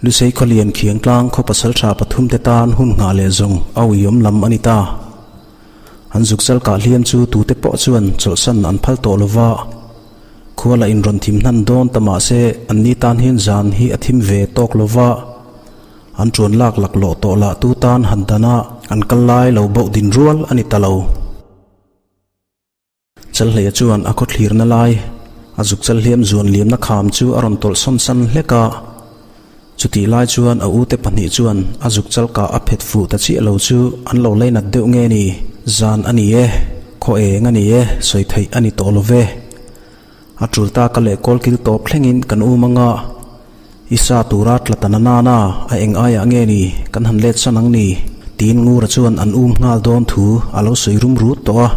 Lusei khawlian khiangtlang khaw pasaltha pathumte tan hun nghah leh zawng a uiawm lam a ni ta. An zukchal kah hliam chu tute pawh chuan chawlhsan an phal tawh lo va, khua la inrawn thim hnan dawn ta mah se anni tan hian zan hi a thim ve tawk lo va, an ṭuan lak laklawh tawh lah tu tan han dan a an kal lai lo boh din rual a ni ta lo. Chalhleia chuan a khawthlirna lai a zuk chal hliam zuan liamna kham chu a rawn tawlh sawn san hlek a. Chutih lai chuan a ute pahnih chuan a zuk chal kah a phet fuh ta chiah lo chu an lo leinat deuh nge ni, zan a ni e, khaw eng a ni e, sawi theih a ni tawh lo ve. A tul ta ka leh kawl kil tawp thlengin kan um anga, i sa tura tla ta na nana a eng aiah nge ni kan han let san ang ni? tiin Ngura chuan an um nghal dawn thu a lo sawi rum rut tawh a.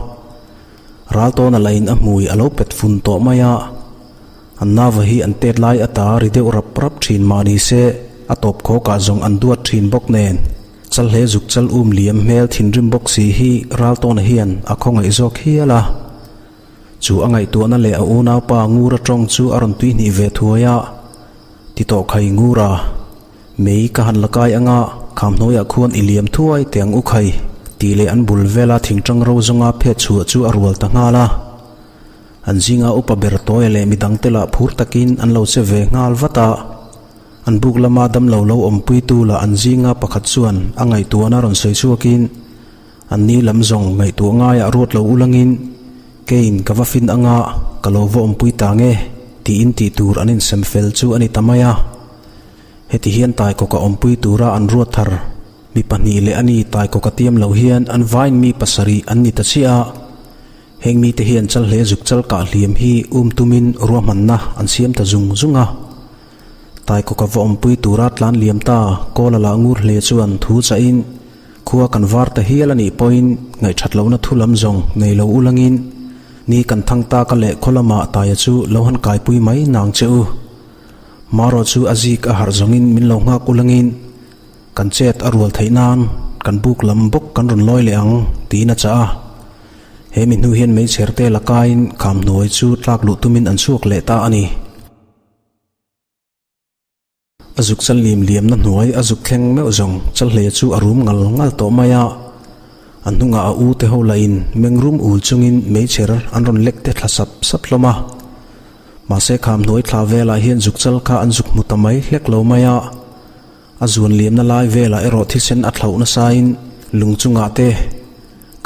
Ral tawna lain a hmui a lo pet fun tawh mai a, an nava hi an tet lai ata ri deuh rap rap thin mah ni se a tawp khawkah zawng an duat thin bawk nen. Chalhle zuk chal um liam hmel thinrim bawk si hi ral tawna hian a khawngaih zawk hial a. Chu a ngaihtuahna leh a unaupa Ngura tawng chu a rawn tui hnih ve thuai a, Ti tawh khai Ngura, mei ka han la kai anga khamhnuaiah khuan i liam thuai teh ang u khai, tih leh an bul vela thingtang ro zawnga phet chhuah chu a rual ta nghal a. An zinga upa ber tawia leh midangte lah phur takin an lo che ve nghal vat a. An buk lama damlo lo awmpuitu lah an zinga pakhat chuan a ngaihtuahna rawn sawi chhuakin, An ni lam zawng ngaihtuah ngaiah ruat lo ulangin keiin ka va fin anga ka lo va awmpui ta nge tiin tih tur an insem fel chu a ni ta mai a. Heti hian taikawka awmpui tura an ruat thar mi pahnih leh a ni taikawka tiam lo hian an vain mi pasarih an ni ta chiah a. Heng mite hian chalhle zuk chal kah hliam hi um tumin ruahmanna an siam ta zung zung a. Taikawka va awmpui tura tlan liam ta Kawla lah ngur hle chuan thu chahin khua kan var ta hial a nih pawhin ngaihthat lohna thu lam zawng nei lo ulangin ni kan thang taka leh khaw lamah Taia chu lo han kaipui mai nang che u. Marawh chu a zik a harh zawngin min lo nghak ulangin kan chet a rual theih nan kan buk lam bawk kan rawn lawi leh ang tiin a chah a. He mi hnu hian meichher te la kaiin kham hnuai chu tlak luh tumin an chhuak leh ta a ni. A zuk chal lim liamna hnuai a zuk thleng meuh zawng Chalhleia chu a rum ngal ngal tawh mai a. A hnungah a u te ho lahin meng rum ul chungin meichher an rawn lek te thla sap sap hlawm a. Mahse kham hnuai thla velah hian zuk chal kha an zuk hmu ta mai hlek lo mai a. A zuan liamna lai velah erawh thisen a thlauh nasain lung chungah te,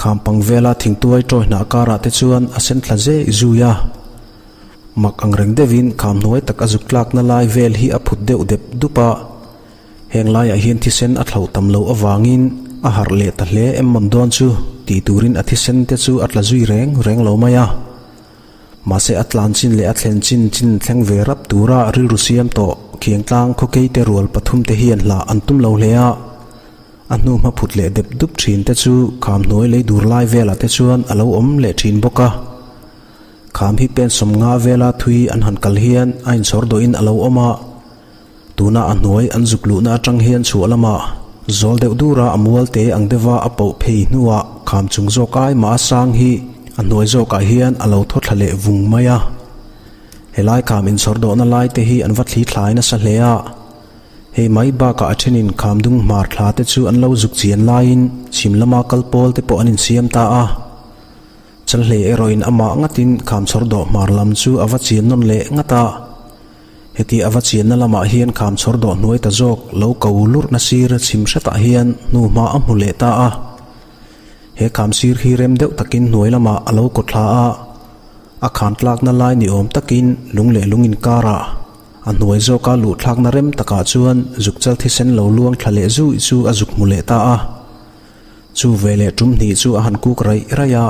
kham pang vela thingtuai tawi hnah karah te chuan a sen thla zeh zui a. Mak ang reng deuhin kham hnuai tak a zuk tlakna lai vel hi a phut deuh dep dup a. Heng laiah hian thisen a thlauh tam loh avangin a harh leh ta hle em mawn dawn chu tih turin a thisen te chu a tla zui reng reng lo mai a. Mahse a tlan chin leh a thlen chin chin thleng ve rap tura rilru siam tawh Khiangtlang khawkeite rual pathum te hian hlah an tum lo hle a. A hnu hma phut leh dep dup thin te chu kham hnuai lei dur lai velah te chuan a lo awm leh thin bawk a. Kham hi pen sawmnga vela thui an han kal hian a inchhawr dawhin a lo awm a. Tuna a hnuai an zuk luhna atang hian chhuah lamah zawl deuh dura a mual te ang deuha a poh phei hnuah kham chung zawk ai mah a sang hi a hnuai zawkah hian a lo thaw thla leh vung mai a. Helai kham inchhawr dawhna lai te hi an va thli thlai nasa hle a. Hei mai bakah a thenin kham dung hmar thla te chu an lo zuk chian laiin chhim lama kal pawl te pawh an insiam ta a. Chalhlei erawhin amah ngatin kham chhawr dawh hmar lam chu a va chian nawn leh ngat a. Heti a va chianna lamah hian kham chhawr dawh hnuai ta zawk lo ko lurhna sir chhim hretah hian hnu hma a hmu leh ta a. He kham sir hi rem deuh takin hnuai lamah a lo kaw thla a, a khan tlakna lai ni awm takin lung leh lung inkarah a hnuai zawka luh thlakna rem takah chuan zuk chal thisen lo luang thla leh zui chu a zuk hmu leh ta a. Chu veleh tum hnih chu a han kuk raih raih a.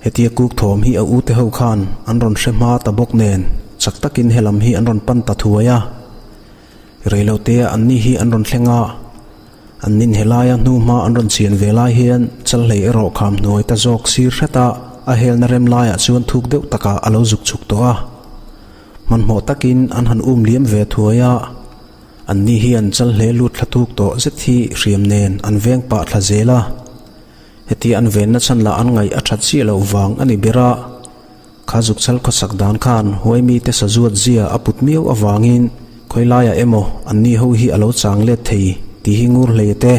Hetia kuk thawm hi a ute ho khan an rawn hre hma ta bawk nen chak takin helam hi an rawn pan ta thuai a. Reilotea anni hi an rawn thleng a, an nin helaia hnu hma an rawn chian ve lai hian Chalhlei erawh kham hnuai ta zawk sir hret a, a helna rem laiah chuan thuk deuh takah a lo zuk chhuk tawh a. Hmanhmawh takin an han um liam ve thuai a, anni hian Chalhlei lut thla thuk tawh zet hi hriam nen an veng pah thla zel a. Heti an venna chhan lah an ngaih a that chiah loh vang a ni ber a, kha zukchal khawsak dan khan huaimi te sazuat zia a put miau avangin. Khawilaiah emaw anni ho hi a lo chang let thei tih hi Ngurhleia te,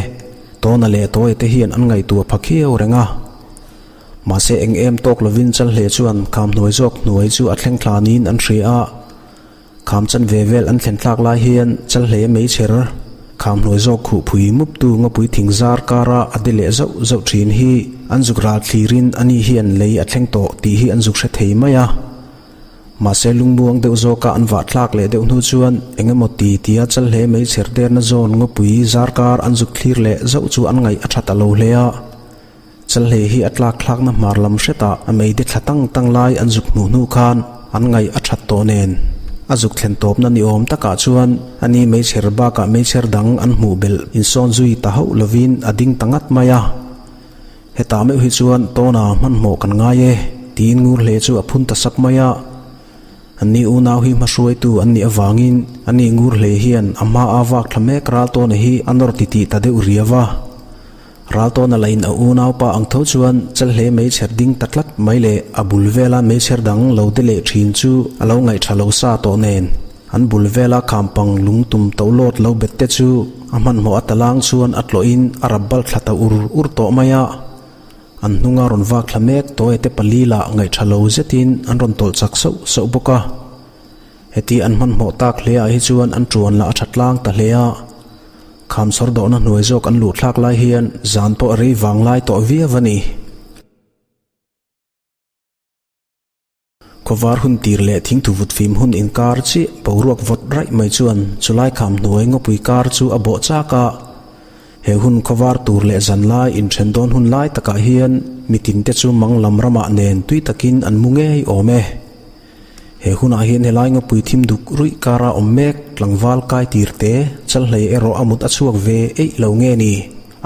Tawna leh Tawia te hian an ngaihtuah pha khiau reng a. Mahse eng em tawk lovin Chalhle chuan kham hnuai zawk hnuai chu a thleng thla niin an hria a. Kham chanve vel an thlen thlak lai hian Chalhleia meichher kham hnuai zawk khuh phui muptu ngawpui thing zar kara a de leh zauh zauh thin hi an zuk ral thlirin ani hian lei a thleng tawh tih hi an zuk hre thei mai a. Mahse lungmuang deuh zawka an vah thlak leh deuh hnu chuan eng emaw ti tia Chalhle meichher derna zawn ngawpui zar kar an zuk thlir leh zauh chu an ngaih a tha ta lo hle a. Chalhlei hi a tlak thlakna hmar lam hretah a meide thla tang tang lai an zuk hmuh hnu khan an ngaih a that tawh nen. A zuk thlen tawpna ni awm takah chuan ani meichher bakah meichher dang an hmuh belh insawn zui ta hauh lovin a ding ta ngat mai a. Hetah meuh hi chuan tawna hmanhmawh kan ngai e tiin Ngurhle chu a phun ta sap mai a. Anni unau hi hmahruaitu an nih avangin ani Ngurhlei hian a hmaa vak thla mek Raltawna hi a nawr titih ta deuh riau a. Raltawna lahin a unaupa ang tho chuan Chalhle meichher ding ta tlat mai leh a bul vela meichher dang lo de leh thin chu a lo ngaihṭha lo sa tawh nen an bul vela khampang lung tum to lawt lo bet te chu a hmanhmawh a talang chuan a tlawhin a rap bal thla ta ur ur tawh mai a. An hnunga rawn vak thla mek tawi te pali lah ngaihṭha lo zetin an rawn tawlh chak sauh sauh bawk a. Heti an hmanhmawh tak hle ah hi chuan an ṭuan lah a ṭha tlang ta hle a. Kham sawr dawhna hnuai zawk an luh thlak lai hian zan pawh a rei vang lai tawh viau a ni. Khawvar hun tir leh thingthu vut fim hun inkar chiah boruak vawt raih mai chuan chulai kham hnuai ngawpui kar chu a bawh chak a. He hun khawvar tur leh zan lai inthen dawn hun lai takah hian mitin te chu mang lam ramah nen tui takin an mu ngei awm e. He hunah hian helai ngawpui thim duk ruih kara awm mek tlangval kai tir te chalhlei erawh a mut a chhuak ve eih lo nge ni?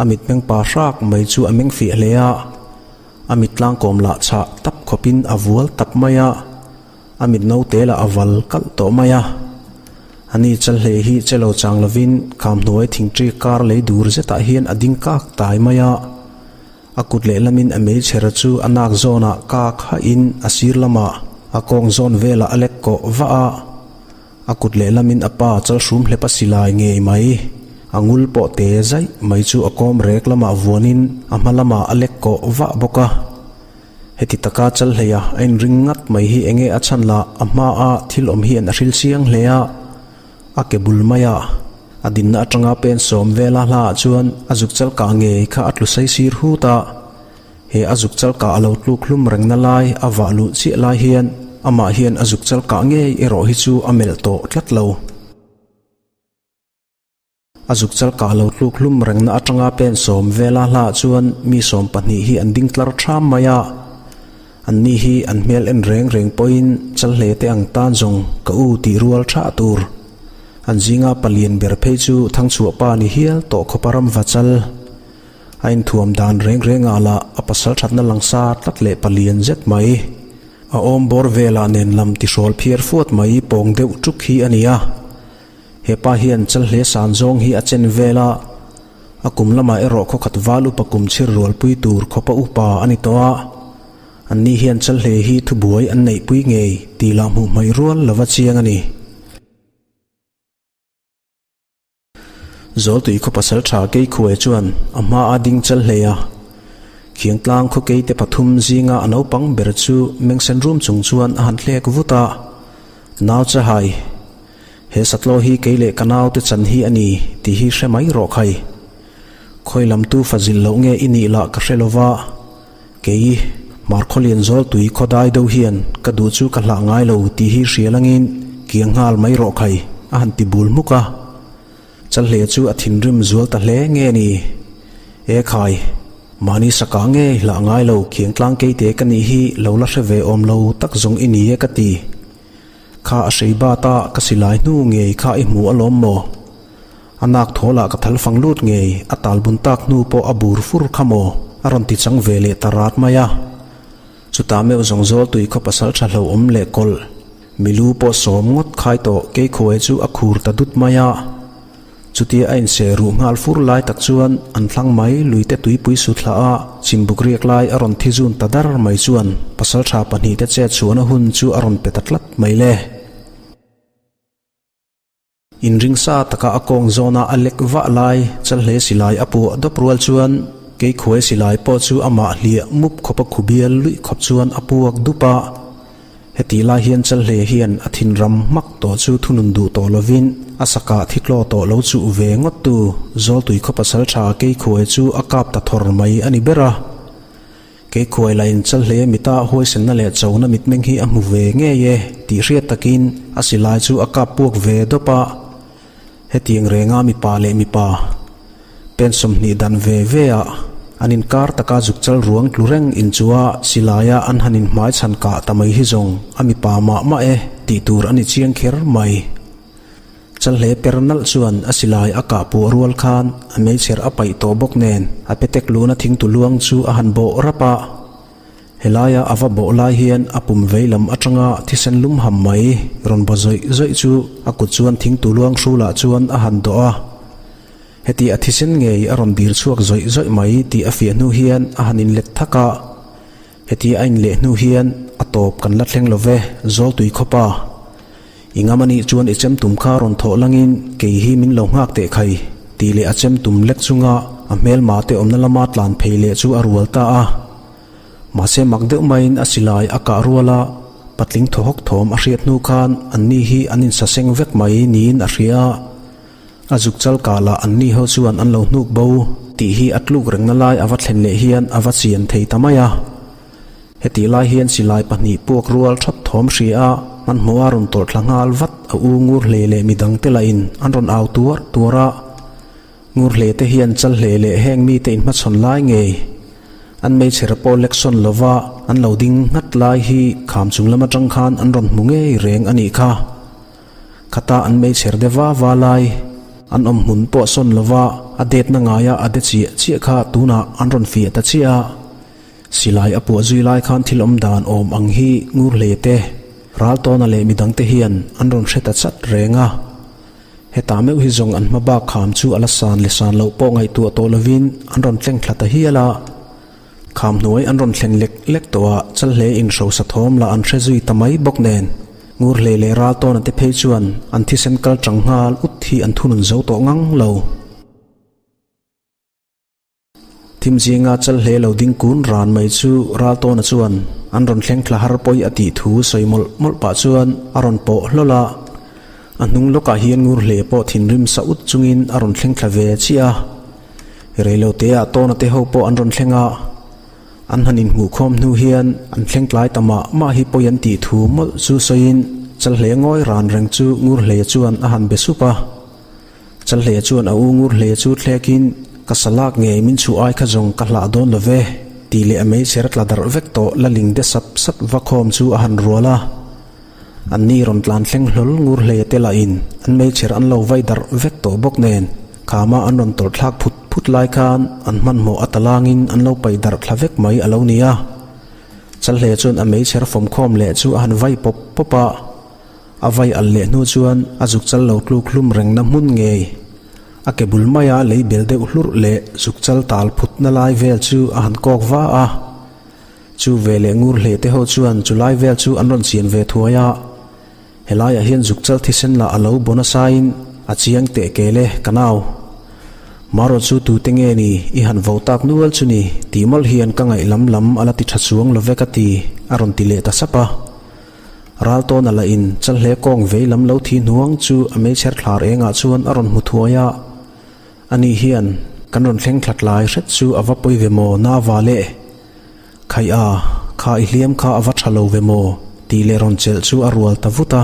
A mitmeng pa hrak mai chu a meng fiah hle a. A mit tlangkawm lah chhah tap khawpin a vual tap mai a, a mit naute lah a val kalh tawh mai a. Ani chalhlei hi che lo chang lovin kham hnuai thingṭi kar lei dur zetah hian a ding kak tai mai a. A kut lehlamin a meichher chu a nak zawnah kak hahin a sir lamah a kawng zawn velah a lek kawh vah a. A kut lehlamin a pa chalhrum hlep a silai ngei mai. A ngul pawh te zaih mai chu a kawm rek lamah vuanin a hma lamah a lek kawh vah bawk a. Heti taka chalhleia a inring ngat mai hi enge a chhan lah a hmaa thil awm hian a hril chiang hle a. A ke bul maia a dinna atanga pen sawm vela hlaah chuan a zuk chal kah ngei kha a tlu sei sir hut a. He a zuk chal kah a lo tluk hlum rengna lai a vah luh chiah lai hian amah hian a zuk chal kah ngei erawh hi chu a melh tawh tlat lo. A zuk chal kah lo tluk hlum rengna atanga pen sawm vela hlaah chuan mi 12 hi an ding tlar tham mai a. Anni hi an hmel en reng reng pawhin chalhle te ang tan zawng ka u tih rual thah tur. An zinga palian ber phei chu Thangchhuah pa ni hial tawh khawpa ram va chal. A inthuam dan reng rengah lah a pasal thatna langsar tlat leh palian zet mai. A awm bawr velah nen lam tihrawl phiar fuat mai pawng deuh tuk hi a ni a. He pa hian chalhle san zawng hi a chen vel a, a kum lamah erawh khawkhat val upa kum chhir rualpui tur khawpa upa a ni tawh a. Anni hian chalhle hi thubuai an neihpui ngei tih lah hmuh hmaih rual lova chiang a ni. Zawltui khaw pasal tha Keikhuai chuan a hma a ding chalhlei a, Khiangtlang khaw keite pathum zinga a naupang ber chu mengsen rum chung chuan a han hlek vut a, Nau Chahai, he satlaw hi kei leh ka naute chan hi a ni tih hi hre mai rawh khai. Khawi lam tu fa zilh loh nge i nih lah ka hre lova, kei Hmarkhawlian Zawltui khaw dai deuh hian ka duh chu ka hlah ngai lo tih hi hria langin kiang nghal mai rawh khai a han ti bul hmuk a. Chalhle chu a thinrim zual ta hle nge ni? E khai, mahni sakah nge hlah ngai lo khiangtlang keite ka nih hi lo la hre ve awm lo tak zawng i ni e ka ti. Kha a hrei bat a ka silai hnu ngei kha i hmu alawm maw? A nak thawlah ka thal fang lut ngei a talbun tak hnu pawh a bur fur kha maw? A rawn ti chang ve leh ta rat mai a. Chutah meuh zawng zawl tui khaw pasal tha hlo awm leh kawlh. Milu pawh sawm ngawt khai tawh Keikhuai chu a khur ta dut mai a. Chutia a inseh ruh nghal fur lai tak chuan an thlang mai luite tuipui su thlah a chimbuk riak lai a rawn thi zun ta dar mai chuan pasaltha pahnihte chet chhuahna hun chu a rawn pe ta tlat mai le. Inring sa taka a kawng zawna a lek vah lai Chalhlei silai a puah dawp rual chuan Keikhuai silai pawh chu amah hliah mup khawp a khu bial luih khawp chuan a puak dup a. Hetih lai hian Chalhlei hian a thinram hmak tawh chu thunun duh tawh lovin a sakah thi tlaw tawh lo chuh ve ngawt tu Zawltui khaw pasal tha Keikhuai chu a kap ta thawr mai a ni ber a. Keikhuai lahin Chalhlei mita huaisenna leh chona mitmeng hi a hmu ve ngei e tih hriat takin a silai chu a kap puak ve dawp a. Hetiang renga mipa leh mipa pen 20 dan ve ve ah an inkar taka zukchal ruang tlu reng inchua silaia an han inhmai chhan kah ta mai hi zawng a mipa mah mah e tih tur a ni chiang kher mai. Chalhle per nalh chuan a silai a kah puah rual khan a meichher a paih tawh bawk nen a petek luna thingtu luang chu a han bawh rap a. Helaia a va bawh lai hian a pum vei lam atanga thisen lum ham mai rawn baw zawih zawih chu a kut chuan thingtu luang hrulah chuan a han dawh a. Heti a thisen ngei a rawn dir chhuak zawih zawih mai tih a fiah hnu hian a han inlet thak a. Heti a inleh hnu hian a tawp kan la thleng lo ve, Zawltui khawpa. I ngam anih chuan i chem tum kha rawn thawh langin kei hi min lo nghak teh khai, tih leh a chem tum lek chunga a hmelma te awmna lama tlan phei leh chu a rual ta a. Mahse mak deuh maiin a silai a kah rual a, patling thaw hawk thawm a hriat hnu khan anni hi an insaseng vek mai niin a hria a. A zuk chal kah lah anni ho chuan an lo hnuk bo tih hi a tluk rengna lai a va thlen leh hian a va chian thei ta mai a. Hetih lai hian silai pahnih puak rual thawt thawm hria a, hmanhmawh a rawn tawrh thla nghal vat a u ngur hle leh midang te lahin an rawn au tuar tuar a. Ngur hle te hian chal hle leh heng mite inhmachhawn lai ngei an meichher pawh lek sawn lova an lo ding nghat lai hi kham chung lam atang khan an rawn hmu ngei reng a nih kha. Khata an meichher de va va lai an awm hmun pawh sawn lova a detna ngaia a de chiah chiah kha tunah an rawn fiah ta chiah a. Silai a puah zui lai khan thil awm dan awm ang hi ngur hle te, Raltawna leh midang te hian an rawn hre ta chat reng a. Hetah meuh hi zawng an hma bak kham chu a la san leh san loh pawh ngaihtuah tawh lovin an rawn tleng thla ta hial a. Kham hnuai an rawn thlen lek lek tawh a, Chalhle inhrosa thawm lah an hre zui ta mai bawk nen. Ngur hle leh Raltawna te phei chuan an thisen kal tang nghal ut hi an thunun zo tawh ngang lo. Thim zinga chal hle lo ding kun ran mai chu Raltawna chuan an rawn thleng thla har pawi a tih thu sawi mawlh mawlh pah chuan a rawn pawh hlawl a. A hnung lawkah hian ngur hle pawh thinrim sa ut chungin a rawn thleng thla ve chiah a. Reiloteah Tawna te ho pawh an rawn thleng a. An han inhmuhkhawm hnu hian an thleng tlai ta mah mah hi pawi an tih thu mawlh chu sawiin Chalhle ngawi ran reng chu ngur hle chuan a han be sup a. Chalhleia chuan a u ngur hle chu thlekin, Ka salak ngei min chhuh ai kha zawng ka hlah dawn lo ve, tih leh a meichher tla darh vek tawh la ling de sap sap va khawm chu a han rual a. Anni rawn tlan thleng hlawl ngur hleia te lahin an meichher an lo vai darh vek tawh bawk nen khama an rawn tawrh thlak phut phut lai khan an hmanhmawh a talangin an lo paih darh thla vek mai a lo ni a. Chalhleia chuan a meichher fawmkhawm leh chu a han vai pawp pawp a. A vai al leh hnu chuan a zuk chal lo tluk hlum rengna hmun ngei. A ke bul maia lei bel deuh hlurh leh zuk chal tal phutna lai vel chu a han kawk va a. Chu ve leh ngur hle te ho chuan chu lai vel chu an rawn chian ve thuai a. Helaiah hian zuk chal thisen lah a lo baw nasain a chiang teh kel e ka nau. Marawh chu tute nge ni i han vo tak nual chu ni tih mawlh hian ka ngaih lam lam a la ti tha chuang lo ve ka ti a rawn ti leh ta sap a. Raltawn a la in Chalhle kawng vei lam lo thi hnuang chu a meichher thlar engah chuan a rawn hmu thuai a. Ani hian kan rawn thleng thla tlai hret chu a va pawi ve maw na va le. Khaih a, kha i hliam kha a va tha lo ve maw tih leh rawn chelh chu a rual ta vut a.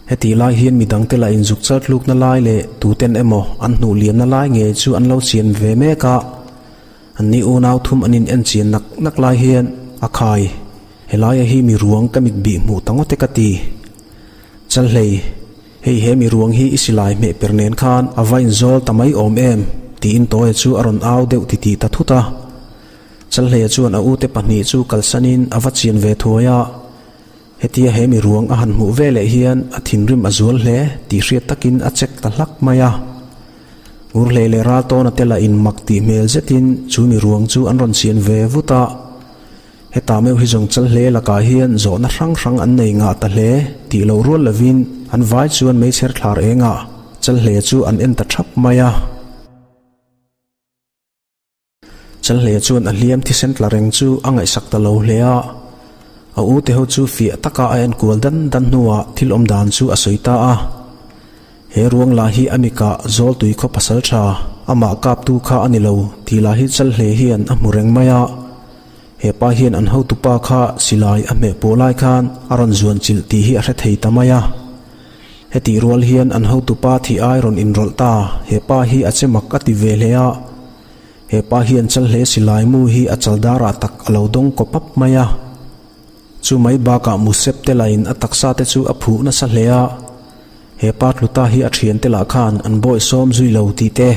Hetih lai hian midangte lah inzuk chal tlukna lai leh tuten emaw an hnuh liamna lai ngei chu an lo chian ve mek a. Anni unau thum an in en chian nak nak lai hian a khai. Helaia hi mi ruang ka mit bih hmuh ta ngawt e ka ti. Chalhlei, hei he mi ruang hi i silai hmeh per nen khan a va inzawl ta mai awm em? tiin Tawia chu a rawn au deuh titih ta thut a. Chalhleia chuan a ute pahnih chu kalsanin a va chian ve thuai a. Hetia he mi ruang a han hmuh ve leh hian a thinrim a zual hle tih hriat takin a check ta hlak mai a. Ngurhlei leh Raltawna te lah in mak tih hmel zetin chu mi ruang chu an rawn chian ve vut a. Hetah meuh hi zawng chal hle lakah hian zawhna hrang hrang an nei ngah ta hle tih loh rual lovin. an vai chuan meichher thlar engah Chalhleia chu an en ta thap mai a. Chalhleia chuan a hliam thisen tla reng chu a ngaihsak ta lo hle a. A u te ho chu fiah taka a enkual dan dan hnuah thil awm dan chu a sawi ta a. He ruang lah hi a mikah Zawltui khaw pasal tha, amah kaptu kha a ni lo tih lah hi Chalhleia hian a hmu reng mai a. He pa hian an hotupa kha silai a hmeh pawh lai khan a rawn zuan chilh tih hi a hre thei ta mai a. Hetih rual hian an hotupa thih ai rawn inrawlh ta, he pa hi a che mak a ti ve hle a. He pa hian Chalhle silai mu hi a chaldarah tak a lo dawng kaw pap mai a. Chu mai bakah Musep te lain a taksa te chu a phuh nasa hle a. He pa tluta hi a thiante lah khan an bawihsawm zui lo tih te.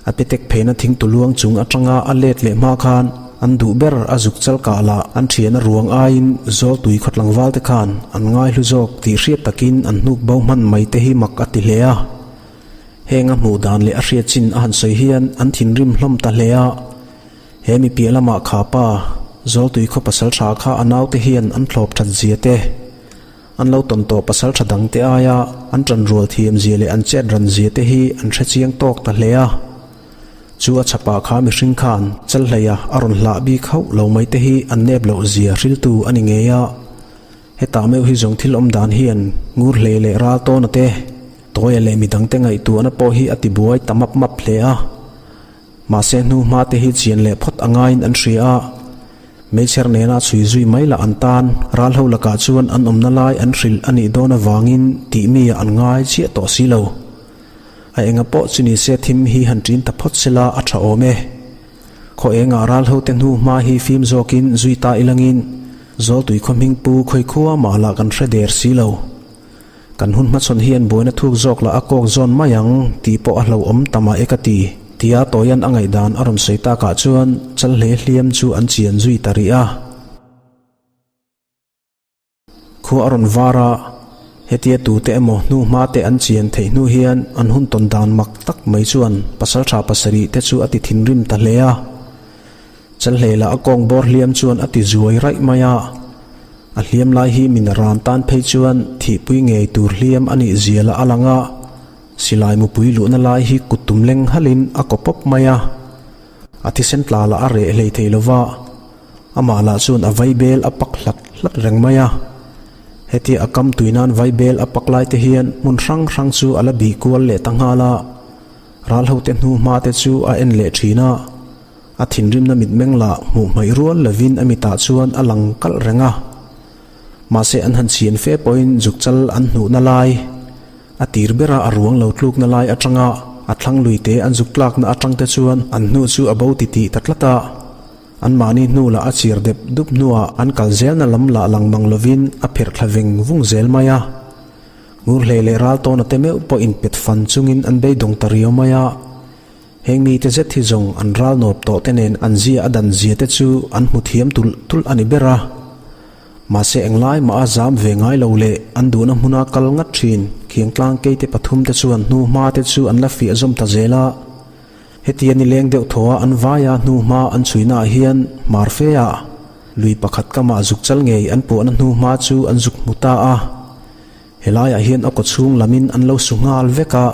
A petek pheina thingtu luang chung atanga a let leh hma khan an duh ber a zuk chal kah lah an thian a ruang aiin Zawltui khaw tlangval te khan an ngaihlu zawk tih hriat takin an hnuk bo hman mai te hi mak a ti hle a. Heng a hmuh dan leh a hriat chin a han sawi hian an thinrim hlawm ta hle a. He mi piah lamah kha pa Zawltui khaw pasal tha kha a naute hian an thlawp that zia te, An lo tawn tawh pasal tha dangte aia an tan rual thiam zia leh an chet ran zia te hi an hre chiang tawk ta hle a. Chu a chhapah kha mihring khan Chalhleia a rawn hlah bik hauh lo mai te hi an nep loh zia hriltu a ni ngei a. Hetah meuh hi zawng thil awm dan hian Ngurhlei leh Raltawna te, Tawia leh midangte ngaihtuahna pawh hi a tibuai ta map map hle a. Mahse hnu hma te hi chian leh phawt a ngaiin an hria a, meichher nena chhui zui mai lah an tan ral ho lakah chuan an awmna lai an hrilh a nih dawn avangin tih mi ah an ngai chiah tawh si lo. A enga pawh chu ni se thim hi han ṭin ta phawt sela a ṭha awm e. Khaw engah ral ho te hnu hma hi fim zawkin zui ta ilangin Zawltui khaw hming pu khawi khua mah lah kan hre der si lo. Kan hun hmachhawn hian buaina thuk zawk lah a kawk zawn mai ang tih pawh a hlauhawm ta mah e ka ti, tia Tawian a ngaihdan a rawn sawi takah chuan Chalhle hliam chu an chian zui ta rih a. Khua a rawn var a, hetia tute emaw hnu hma te an chian theih hnu hian an hun tawn dan mak tak mai chuan pasaltha pasarih te chu a ti thinrim ta hle a. Chalhle lah a kawng bawr hliam chuan a ti zuai raih mai a, a hliam lai hi min ran tan phei chuan thihpui ngei tur hliam a nih zia lah a lang a, silai mupui luhna lai hi kut tum leng halin a kaw pawp mai a, a thisen tla lah a reh hlei thei lo va, amah lah chuan a vaibel a pak hlat hlat reng mai a. Hetia a kam tui nan vaibel a pak lai te hian hmun hrang hrang chu a la bih kual leh ta nghal a, ral hote hnu hma te chu a en leh thin a. A thinrimna mitmeng lah hmuh hmaih rual lovin a mitah chuan a lang kalh reng a. Mahse an han chhian fe pawhin zukchal an hnuhna lai, a tir bera a ruang lo tlukna lai atanga a thlang luite an zuk tlakna atang te chuan an hnuh chu a bo titih ta tlat a. Anmahni hnu lah a chir dep dup hnuah an kal zelna lam lah lang mang lovin a pherh thla veng vung zel mai a. Ngurhlei leh Raltawna te meuh pawh inpet fan chungin an beidawng ta riau mai a. Heng mite zet hi zawng an ral nawp tawh te nen an zia a dan zia te chu an hmu thiam tulh tulh a ni ber a. Mahse englai mah a zam ve ngai lo leh an duhna hmuna kal ngat thin Khiangtlang keite pathum te chuan hnu hma te chu an la fiah zawm ta zel a. Hetia nileng deuh thaw a an vaia hnu hma an chhuina ah hian hmar fe ah lui pakhat kamah zuk chal ngei an puahna hnu hma chu an zuk hmu ta a. Helaiah hian a kawchhung lamin an lo su nghal vek a.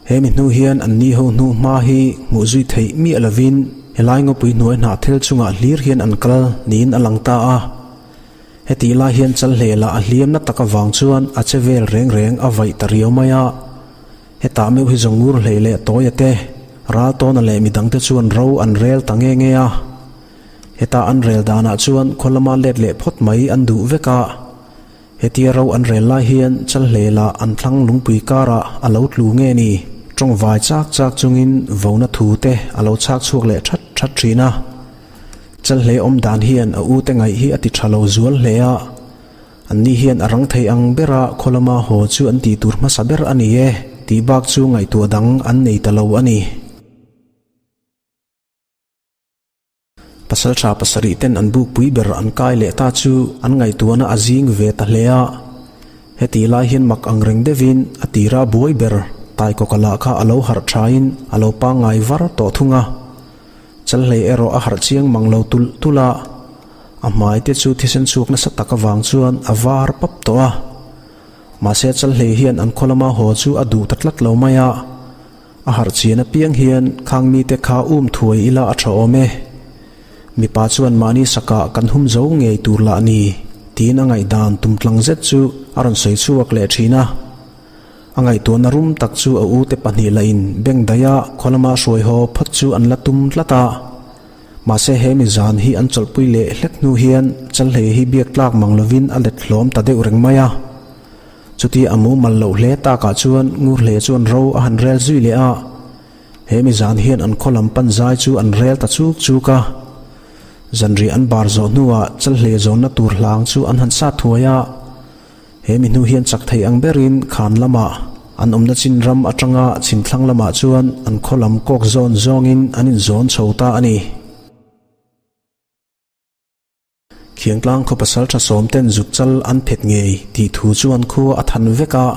He mi hnu hian an ni ho hnu hma hi hmuh zui theih miah lovin helai ngawpui hnuai hnah thil chungah hlir hian an kal niin a lang ta a. Hetih lai hian Chalhlela a hliamna tak avang chuan a che vel reng reng a vaih ta riau mai a. Hetah meuh hi zawng ngur hlei leh tawia te, Raltawna leh midangte chuan ro an rel ta nge nge a. Heta an rel danah chuan khaw lama let leh phawt mai an duh vek a. Hetia ro an rel lai hian Chalhlela an thlang lungpui karah a lo tlu nge ni? Tawngvai chak chak chungin vona thu te a lo chhak chhuak leh that that thin a. Chalhle awm dan hian a ute ngaih hi a ti tha lo zual hle a. Anni hian a rang thei ang bera khaw lama haw chu an tih tur hmasa ber a ni e tih bak chu ngaihtuah dang an nei ta lo a ni. Pasalṭha pasarih ten an bukpui ber an kai leh ta chu an ngaihtuahna a zing ve ta hle a. Hetih lai hian mak ang reng deuhin a tira buai ber Taikawka lah kha a lo harh ṭhain a lo pangngai var tawh thung a. Chalhlei erawh a harh chiang mang lo tulh tulh a, a hmai te chu thisen chhuak nasa tak avang chuan a var pap tawh a. Mahse Chalhlei hian an khaw lama haw chu a duh ta tlat lo mai a. A harh chian apiang hian khang mite kha um thuai ila a tha awm e. Mipa chuan mahni sakah kan hum zo ngei tur lah ni tiin a ngaihdan tum tlang zet chu a rawn sawi chhuak leh thin a. A ngaihtuahna rum tak chu a ute pahnih lahin beng daia khaw lama hruai haw phawt chu an la tum tlat a. Mahse he mi zan hi an chawlhpui leh hlek hnu hian Chalhlei hi biak tlak mang lovin a let hlawm ta deuh reng mai a. Chuti a mumal loh hle takah chuan Ngurhle chuan ro a han rel zui leh a, he mi zan hian an khaw lam pan zai chu an rel ta chuk chuk a. Zanriah an bar zawh hnuah Chalhle zawnna tur hlang chu an han sat thuai a. He mi hnu hian chak thei ang berin khan lamah an awmna chin ram atanga chhimthlang lamah chuan an khaw lam kawk zawn zawngin an inzawn chho ta a ni. Khiangtlang khaw pasal tha sawm ten zuk chal an phet ngei tih thu chuan khua a than vek a,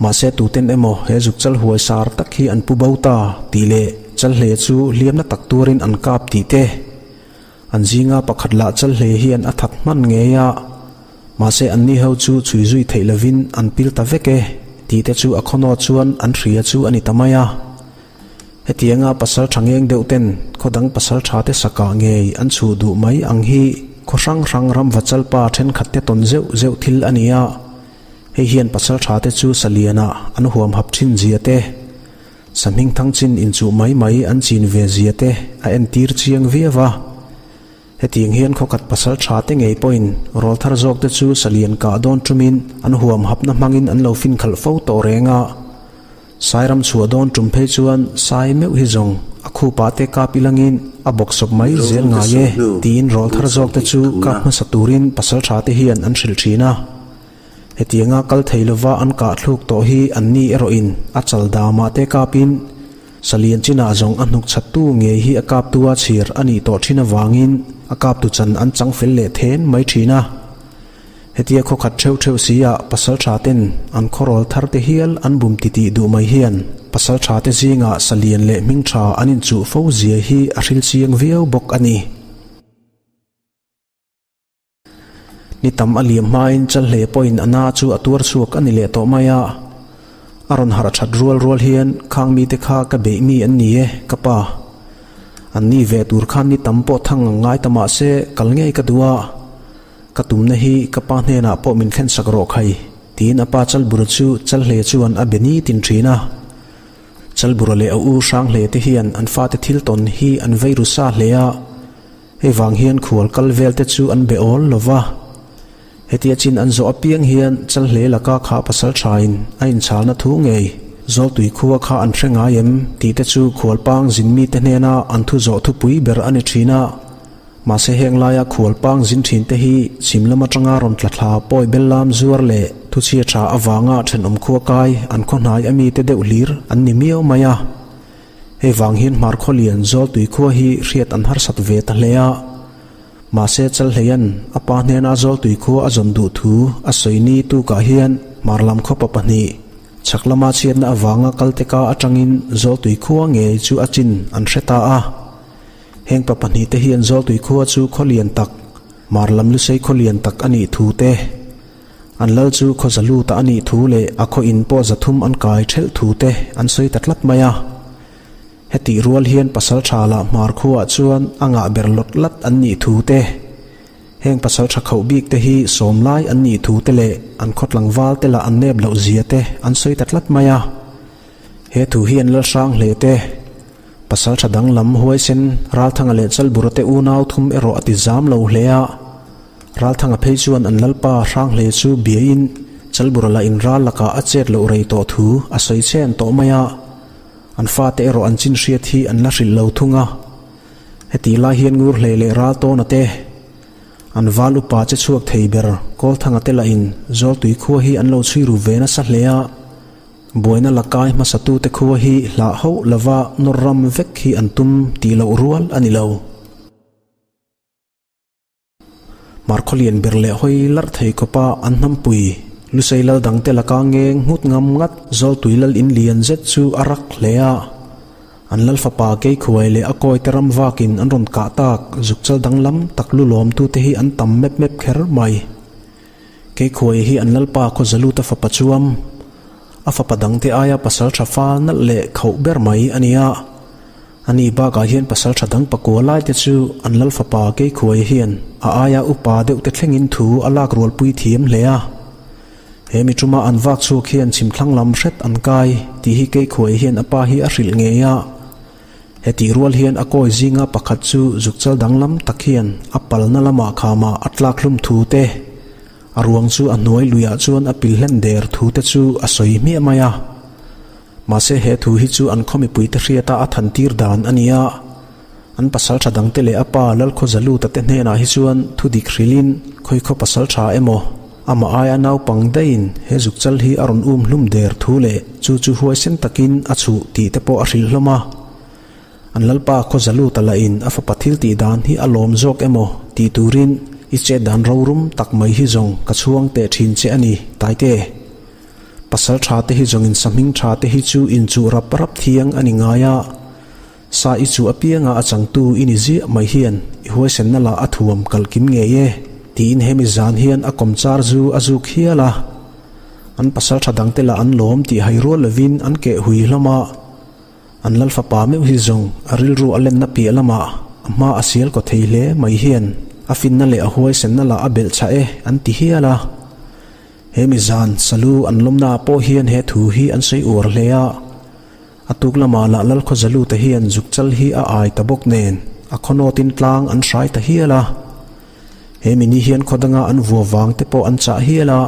mahse tuten emaw he zuk chal huai sar tak hi an pu bo ta tih leh Chalhle chu hliamna tak tuarin an kap tih te an zinga pakhat lah Chalhle hian a that hman ngei a, mahse anni ho chu chhui zui theih lovin an pil ta vek e tih te chu a khawnaw chuan an hria chu a ni ta mai a. Hetianga pasal tha ngeng deuh ten khaw dang pasal tha te sakah ngei an chhuh duh mai ang hi khaw hrang hrang ram vachalpa thenkhat te tawn zeuh zeuh thil a ni a. Hei hian pasal tha te chu salianah an huam hap thin zia te, sahming thang chin inchuh mai mai an chin ve zia te a entir chiang viau a. Hetiang hian khawkhat pasal tha te ngei pawhin rawlthar zawk te chu salian kah dawn tumin an huam hapna hmangin an lo finkhalh fo tawh reng a. Sairam chhuah dawn tum phei chuan sai meuh hi zawng a khupah te kap ilangin a bawk sawp mai zel ngai e tiin rawlthar zawk te chu kap hmasa turin pasal tha te hian an hrilh thin a. Hetianga kal thei lova an kah thluk tawh hi an ni erawhin a chal damah te kapin Salian chinah zawng a hnuk chhattu ngei hi a kaptua chhir a nih tawh thin avangin a kaptu chan an chang fel leh then mai thin a. Hetia khawkhat theuh theuh si ah pasal tha ten an khawrawl thar te hial an bum titih duh mai hian pasal tha te zingah salian leh hming tha an inchuh fo zia hi a hril chiang viau bawk a ni. Ni tam a liam hmain Chalhle pawhin a na chu a tuar chhuak a ni leh tawh mai a. A rawn harh that rual rual hian khang mite kha ka beih mi an ni e, ka pa. An ni ve tur khan ni tam pawh thang ang ngai ta mah se kal ngei ka duh a. Ka tumna hi ka pa hnenah pawh min thlensak rawh khai, tiin a pa Chalbura chu Chalhle chuan a be ni tin thin a. Chalbura leh a u Hranghle te hian an fate thil tawn hi an vei ru sa hle a. Hei vang hian khual kal vel te chu an be awl lo va. Hetia chin an zawh apiang hian Chalhle laka kha pasal thain a inchalna thu ngei Zawltui khua kha an hre ngai em tih te chu khualpang zin mite hnena an thu zawh thupui ber a ni thin a. Mahse heng laia khualpang zin thin te hi chhim lam atanga rawn tla thla pawi bel lam zuar leh thuchhia tha avanga thenawm khua kai an khaw hnai a mite deuh hlir an ni miau mai a. Hei vang hian hmar khaw lian Zawltui khua hi hriat an harsat ve ta hle a. Mahse Chalhleian a pa hnena Zawltui khua a zawn duh thu a sawi ni tukah hian hmar lam khawpa pahnih chhak lama chhiatna avanga kalte ka atangin Zawltui khua ngei chu a chin an hre ta a. Heng pa pahnih te hian Zawltui khua chu khaw lian tak, hmar lam lusei khaw lian tak a nih thu te, an lal chu khaw za lut a nih thu leh a khaw in pawh za thum an kai thelh thu te an sawi ta tlat mai a. Hetih rual hian pasal tha lah hmar khuaah chuan a ngah ber lawt lat an nih thu te, heng pasal tha khauh bik te hi sawm lai an nih thu te leh an khaw tlangval te lah an nep loh zia te an sawi ta tlat mai a. He thu hi an lal hrang hle te. Pasal tha danglam huaisen Ralthanga leh Chalbura te unau thum erawh a ti zam lo hle a. Ralthanga phei chuan an lalpa Hranghle chu biain Chalbura lah in ral lakah a chet loh rei tawh thu a sawi chen tawh mai a. An fate erawh an chin hriat hi an la hrilh lo thung a. Hetih lai hian Ngurhlei leh Raltawna te an val upa che chhuak thei ber Kawlthanga te lahin Zawltui khua hi an lo chhui ru ve nasa hle a. Buaina lakai hmasatute khua hi hlah hauh lova nawr ram vek hi an tum tih loh rual a ni lo. Hmarkhaw lian ber leh hawi larh thei khawpa an hnampui Lusei lal dangte laka ngeng nghut ngam ngat Zawltui lal in lian zet chu a rak hle a. An lal fapa Keikhuai leh a kawite ram vakin an rawn kah tak zukchal danglam tak lu lawmtute hi an tam mep mep kher mai. Keikhuaia hi an lalpa Khawzaluta fapa chuam a fapa dangte aia pasal tha fal nalh leh khauh ber mai a ni a. Ani bakah hian pasal tha dang pakua laite chu an lal fapa Keikhuaia hian a aia upa deuhte thlengin thu a lak rualpui thiam hle a. He mi tuma an vak chhuak hian chhimthlang lam hret an kai tih hi Keikhuaia hian a pa hi a hrilh ngei a. Hetih rual hian a kawi zinga pakhat chu zukchal danglam tak hian a palna lamah khamah a tlak hlum thu te, a ruang chu a hnuai luiah chuan a pil hlen der thu te chu a sawi hmiah mai a. Mahse he thu hi chu an khaw mipuite hriata a than tir dan a ni a. An pasaltha dangte leh a pa Lalkhawzaluta te hnenah hi chuan thu dik hrilhin khawikhaw pasaltha emaw amah aia naupang daihin he zukchal hi a rawn um hlum der thu leh chu chu huaisen takin a chhuh tih te pawh a hrilh hlawm a. An Lalpa Khawzaluta lahin a fapa thil tih dan hi a lawm zawk emaw tih turin i chet dan rorum tak mai hi zawng ka chhuang teh thin che a ni, Taite. Pasal tha te hi zawng in sahming tha te hi chu inchuh rap rap thiang a ni ngai a. Sa i chu apianga a changtu i ni ziah mai hian i huaisenna lah a thuam kalh kim ngei e, tiin hemi zan hian a kawmchar zu a zuk hial a. An pasal tha dangte lah an lawm tih hai rual lovin an keh hui hlawm a. An lal fapa meuh hi zawng a rilru a lenna piah lamah a hma a sial kaw thei hle mai hian a finna leh a huaisenna lah a belh chah e an ti hial a. Hemi zan salu an lawmnaah pawh hian he thu hi an sawi uar hle a. A tuk lamah lah Lalkhawzalute hian zukchal hi a ai ta bawk nen a khawnawtin tlang an hrai ta hial a. He mini hian khaw danga an vua vang te pawh an chah hial a.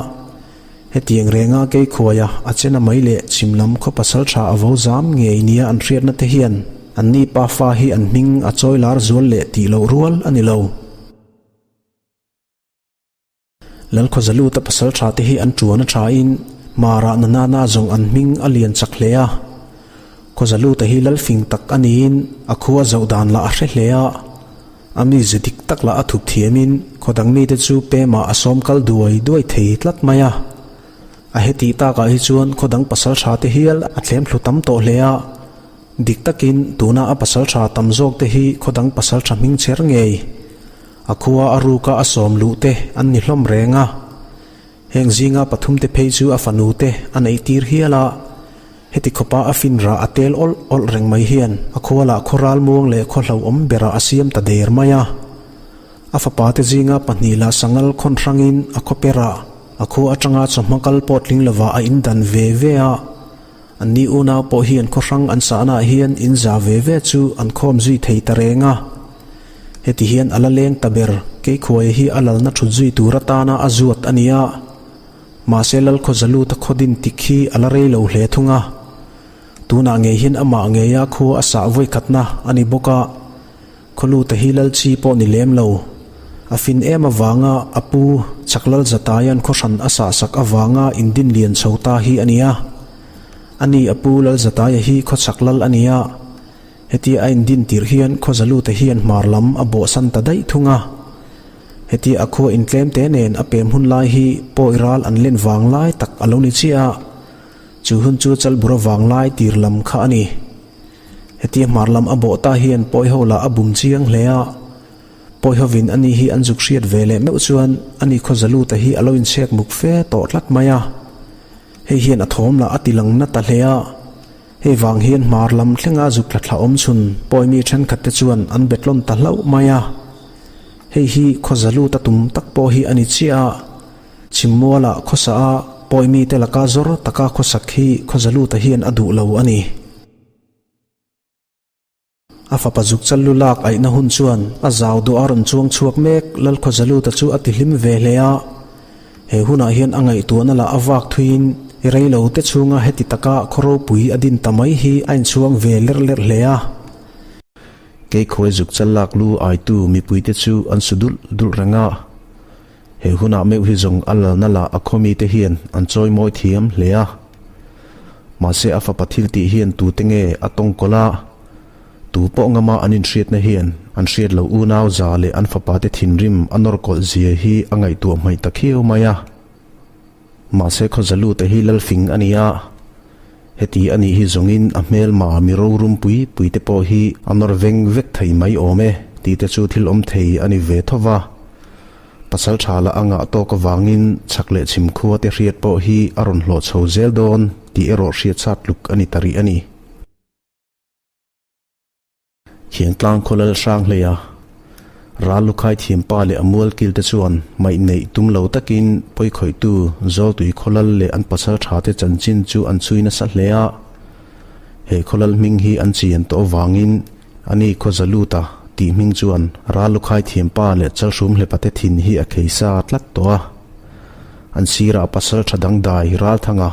Hetiang renga Keikhuaia a chena mai leh chhim lam khaw pasal tha a vo zam ngei nia an hriatna te hian anni pafa hi an hming a chawi lar zual leh tih loh rual a ni lo. Lalkhawzaluta pasal tha te hi an tuan a tha in Mara na nana zawng an hming a lian chak hle a. Khawzaluta hi lalfing tak a niin a khua zoh dan lah a hre hle a. A mize dik tak lah a thup thiam in khaw dang mite chu pemah a sawm kal duai duai thei tlat mai a. A hetih takah hi chuan khaw dang pasal tha te hial a thlem thlu tam tawh hle a. Dik takin tuna a pasal tha tam zawk te hi khaw dang pasal tha hming chher ngei. A khua a ruka a sawm luh te an ni hlawm reng a. Heng zinga pathum te phei chu a fanu te a neih tir hial a. Heti khawpa a fin rah a tel awlh awlh reng mai hian a khua lah khaw ralmuang leh khaw hlauhawm berah a siam ta der mai a. A fapa te zinga pahnih lah sangal khawn hrangin a khaw perah a khua atanga chawhma kal pawh tling lovah a indan ve ve a. Anni unau pawh hian khaw hrang an sahnaah hian in za ve ve chu an khawm zui thei ta reng a. Heti hian a la leng ta ber, Keikhuaia hi a lalna thut zui tur atana a zuat a ni a. Mahse Lalkhawzaluta khaw din tik hi a la rei lo hle thung a. Tunah ngei hian amah ngeia khua a sah vawikhatna a ni bawk a. Khawluta hi Lalchi pawh ni lem lo. A fin em avanga a pu Chaklalzataia'n khawhran a sahsak avanga indin lian chho ta hi a ni a. Ani a pu Lalzataia hi khawchhak lal a ni a. Hetia a indin tirh hian Khawzalute hian hmar lam a bawhsan ta daih thung a. Hetia a khua intlem te nen a pem hun lai hi pawi ral an len vang lai tak a lo ni chiah a. Chu hun chu Chalbura vang lai tir lam kha a ni. Hetia hmar lam a bawh ta hian pawi ho lah a bum chiang hle a. Pawi hovin ani hi an zuk hriat ve leh meuh chuan ani Khawzaluta hi a lo inchhek muk fe tawh tlat mai a. Hei hian a thawm lah a ti lang na ta hle a. Hei vang hian hmar lam thlenga zuk thla thla awm chhun pawi mi thenkhat te chuan an bet lawn ta hlauh mai a. Hei hi Khawzaluta tum tak pawh hi a ni chiah a. Chhimmualah khawsa a pawi mite laka zawr taka khawsak hi Khawzaluta hian a duh lo a ni. A fapa zuk chal lu lak aihna hun chuan a zau duh a rawn chuang chhuak mek Lalkhawzaluta chu a ti hlim ve hle a. He hunah hian a ngaihtuahna lah a vak thuiin i rei lo te chhunga heti taka khaw ropui a din ta mai hi a inchhuang ve lerh lerh hle a. Keikhawi zuk chal lak lu aitu mipuite chu an su dulh dulh reng a. He hunah meuh hi zawng a lalna lah a khaw mite hian an chawi mawi thiam hle a. Mahse a fapa thil tih hian tute nge a tawng kawlh a, tu pawh ngama an inhriatna hian an hriat loh unau za leh an fapa te thinrim a nawr kawlh zia hi a ngaihtuah hmaih ta khiau mai a. Mahse Khawzalute hi lalfing a ni a, heti a nih hi zawngin a hmelma mi rorum pui pui te pawh hi a nawr veng vek thei mai awm e tih te chu thil awm thei a ni ve tho va. Pasalṭha lah a ngah tawk avangin chhak leh chhim khua te hriat pawh hi a rawn hlawh chho zel dawn tih erawh hriat chhat tluk a ni ta rih a ni. Khiangtlang khawlal hrang hleia ral lukhai thiampa leh a mualkil te chuan hmaih neih tum lo takin pawikhawihtu Zawltui khawlal leh an pasal tha te chanchin chu an chhui nasa hle a. He khawlal hming hi an chian tawh avangin ani khawza luta tih hming chuan ral lukhai thiampa leh chalhrum hlepa te thin hi a khei sa tlat tawh a. An sirah pasal tha dangdai Ralthanga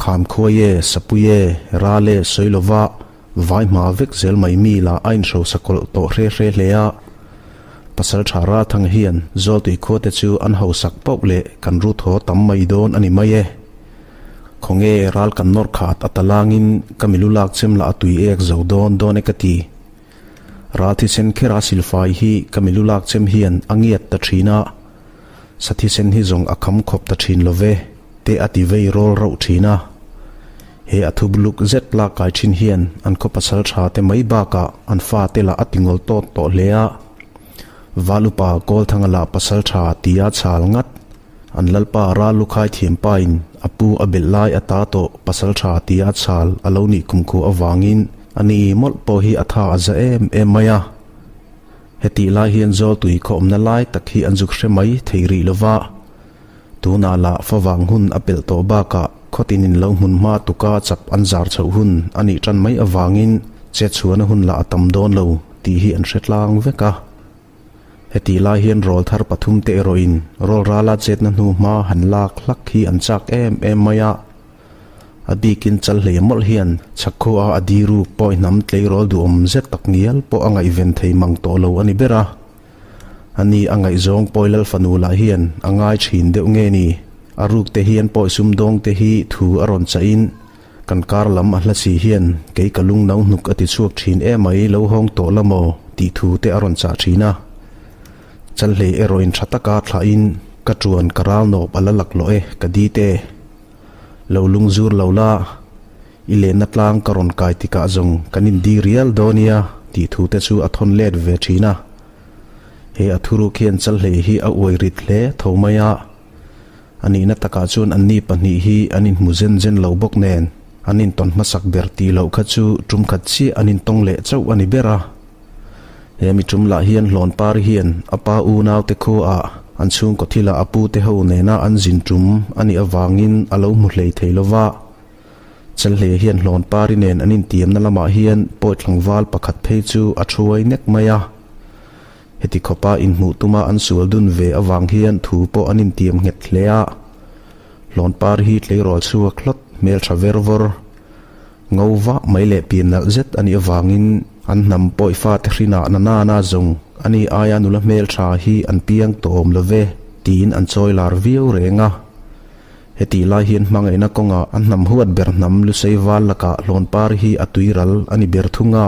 Kham khuai e, sapui e, ral e sawi lova vai hma vek zel mai mi lah a inhrosa kawlh tawh hre hre hle a. Pasal tha Ralthanga hian Zawltui khua te chu an hausak pauh leh kan ru thaw tam mai dawn a ni mai e. Khawnge ral kan nawr khat a talangin ka milu lak chem lah a tui ek zo dawn dawn e ka ti. Ral thisen khera silfai hi ka milu lak chem hian a ngiat ta thin a. Sa thisen hi zawng a kham khawp ta thin lo ve, te a ti vei rawl rauh thin a. He a thu buluk zet lak kai thin hian an khaw pasal tha te mai bakah an fa te lah a ti ngawl tawt tawh hle a. Val upa Kawlthanga lah pasal tha tia chhal ngat. An lalpa ral lukhai thiam pain a pu a belh lai a ta tawh pasal tha tia chhal a lo nih kumkhua avangin a ni mawlh pawh hi a tha a za em em mai a. Hetih lai hian Zawltui khaw awmna lai tak hi an zuk hre mai thei rih lo va, tunah lah favang hun a pelh tawh bakah khawtinin lo hmun hma tuka chap an zar chhoh hun a nih tan mai avangin chetchhuahna hun lah a tam dawn lo tih hi an hre tlang vek a. Hetih lai hian rawl thar pathumte erawhin rawl rala chetna hnu hma han lak hlak hi an chak em em mai a. A bikin chal hlei mawlh hian chhakkhua a di ruk pawi hnam tleirawl duhawm zet tak ngial pawh a ngaihven thei mang tawh lo a ni ber a. Ani a ngaihzawng pawi lal fanu lah hian a ngai thin deuh nge ni? A ruk te hian pawi sumdawng te hi thu a rawn chah in kan kar lam a hla si hian kei ka lung no hnuk a ti chhuak thin emai lo hawng tawh la maw tih thu te a rawn chah thin a. Chal hlei erawh in tha taka thlah in ka tuan ka ral nawp a la laklawh e ka di te. Lo lung zur lo la, i lenna tlang ka rawn kai tikah zawng kan indi rial dawn nia tih thu te chu a thawn let ve thin a. He a thuruk hian Chalhlei hi a uai rit hle tho mai a. A nihna takah chuan anni pahnih hi an inhmu zen zen lo bawk nen an intawn hmasak ber tih loh kha chu tum khat chiah an intawng leh chauh a ni ber a. He mi tum lah hian Hlawnpari hian a pa unaute khuaah an chhungkaw thilah a pute ho nena an zin tum a nih avangin a lo hmu hlei thei lo va. Chelhle hian Hlawnpari nen an intiamna lamah hian pawi tlangval pakhat phei chu a thuai nek mai a. Heti khawpa inhmuh tuma an sual dun ve avang hian thu pawh an intiam nghet hle a. Hlawnpari hi tleirawl chhuak hlawt hmeltha ver vawr. Ngo vah mai leh pian nalh zet a nih avangin an hnam pawi fate hrinah na nana zawng a ni aia nula hmeltha hi an piang tawh awm lo ve tiin an chawi lar viau reng a. Hetih lai hian hmangaihna kawngah an hnam huat ber hnam Lusei val lakah Hlawnpar hi a tuiral a ni ber thung a.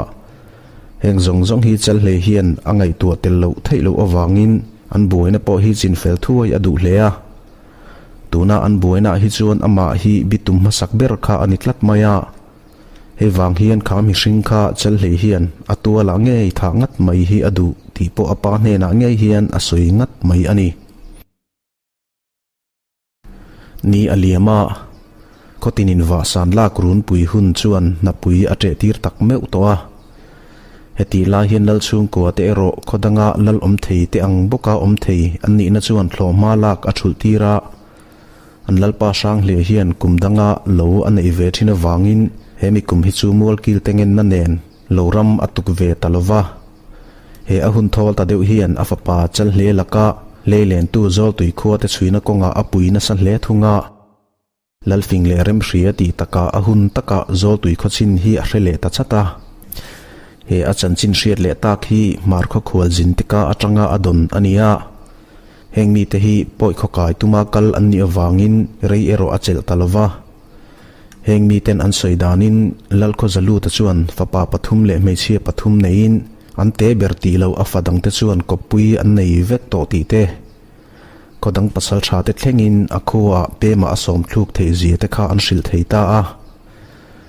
Heng zawng zawng hi Chelhlei hian a ngaihtuah tel loh theih loh avangin an buaina pawh hi chinfel thuai a duh hle a. Tuna an buainaah hi chuan amah hi bitum hmasak ber kha a ni tlat mai a. Hei vang hian kha mihring kha Chelhlei hian a tualah ngei thah ngat mai hi a duh tih pawh a pa hnenah ngei hian a sawi ngat mai a ni. Ni a liam a, khawtinin vahsan lak runpui hun chuan hnapui a ṭehtir tak meuh tawh a. Hetih lai hian lal chhungkua te erawh khaw danga lal awm thei te ang bawka awm thei an nihna chuan thlawhhma lak a thulh tir a. An lalpa Hranghliah hian kum danga lo a neih ve thin avangin he mi kum hi chu mualkil te ngenna nen lo ram a tuk ve ta lo va. He a hun thawl ta deuh hian a fapa Chalhle laka leilentu Zawltui khua te chhuina kawngah a pui nasa hle thung a. Lalfing leh Remhria tih takah a hun takah Zawltui khawchin hi a hre leh ta chat a. He a chanchin hriat leh tak hi Hmarkhaw khual zin tika atanga a dawn a ni a. Heng mite hi pawi khawkai tuma kal an nih avangin rei erawh a chelh ta lo va. Heng miten an sawi danin Lalkhaw Zaluta chuan fapa pathum leh hmeichhia pathum neiin an te ber tih loh a fa dangte chuan kawppui an nei vek tawh tih te Khaw dang pasal tha te thlengin a khuaah pemah a sawm thluk theih zia te kha an hrilh thei ta a.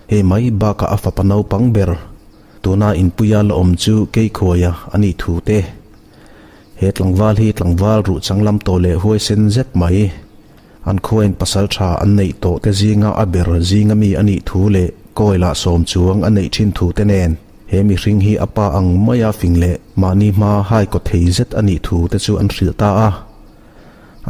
Hei mai bakah a fapa naupang ber, tuna inpuia la awm chu Keikhuaia a nih thu te. He tlangval hi tlangval ruh changlam tawh leh huaisen zet mai. An khuain pasal tha an neih tawh te zinga a ber zinga mi a nih thu leh kawilah sawm chuang a neih thin thu te nen he mihring hi a pa ang maia fing leh mahni hma hai kaw thei zet a nih thu te chu an hrilh ta a.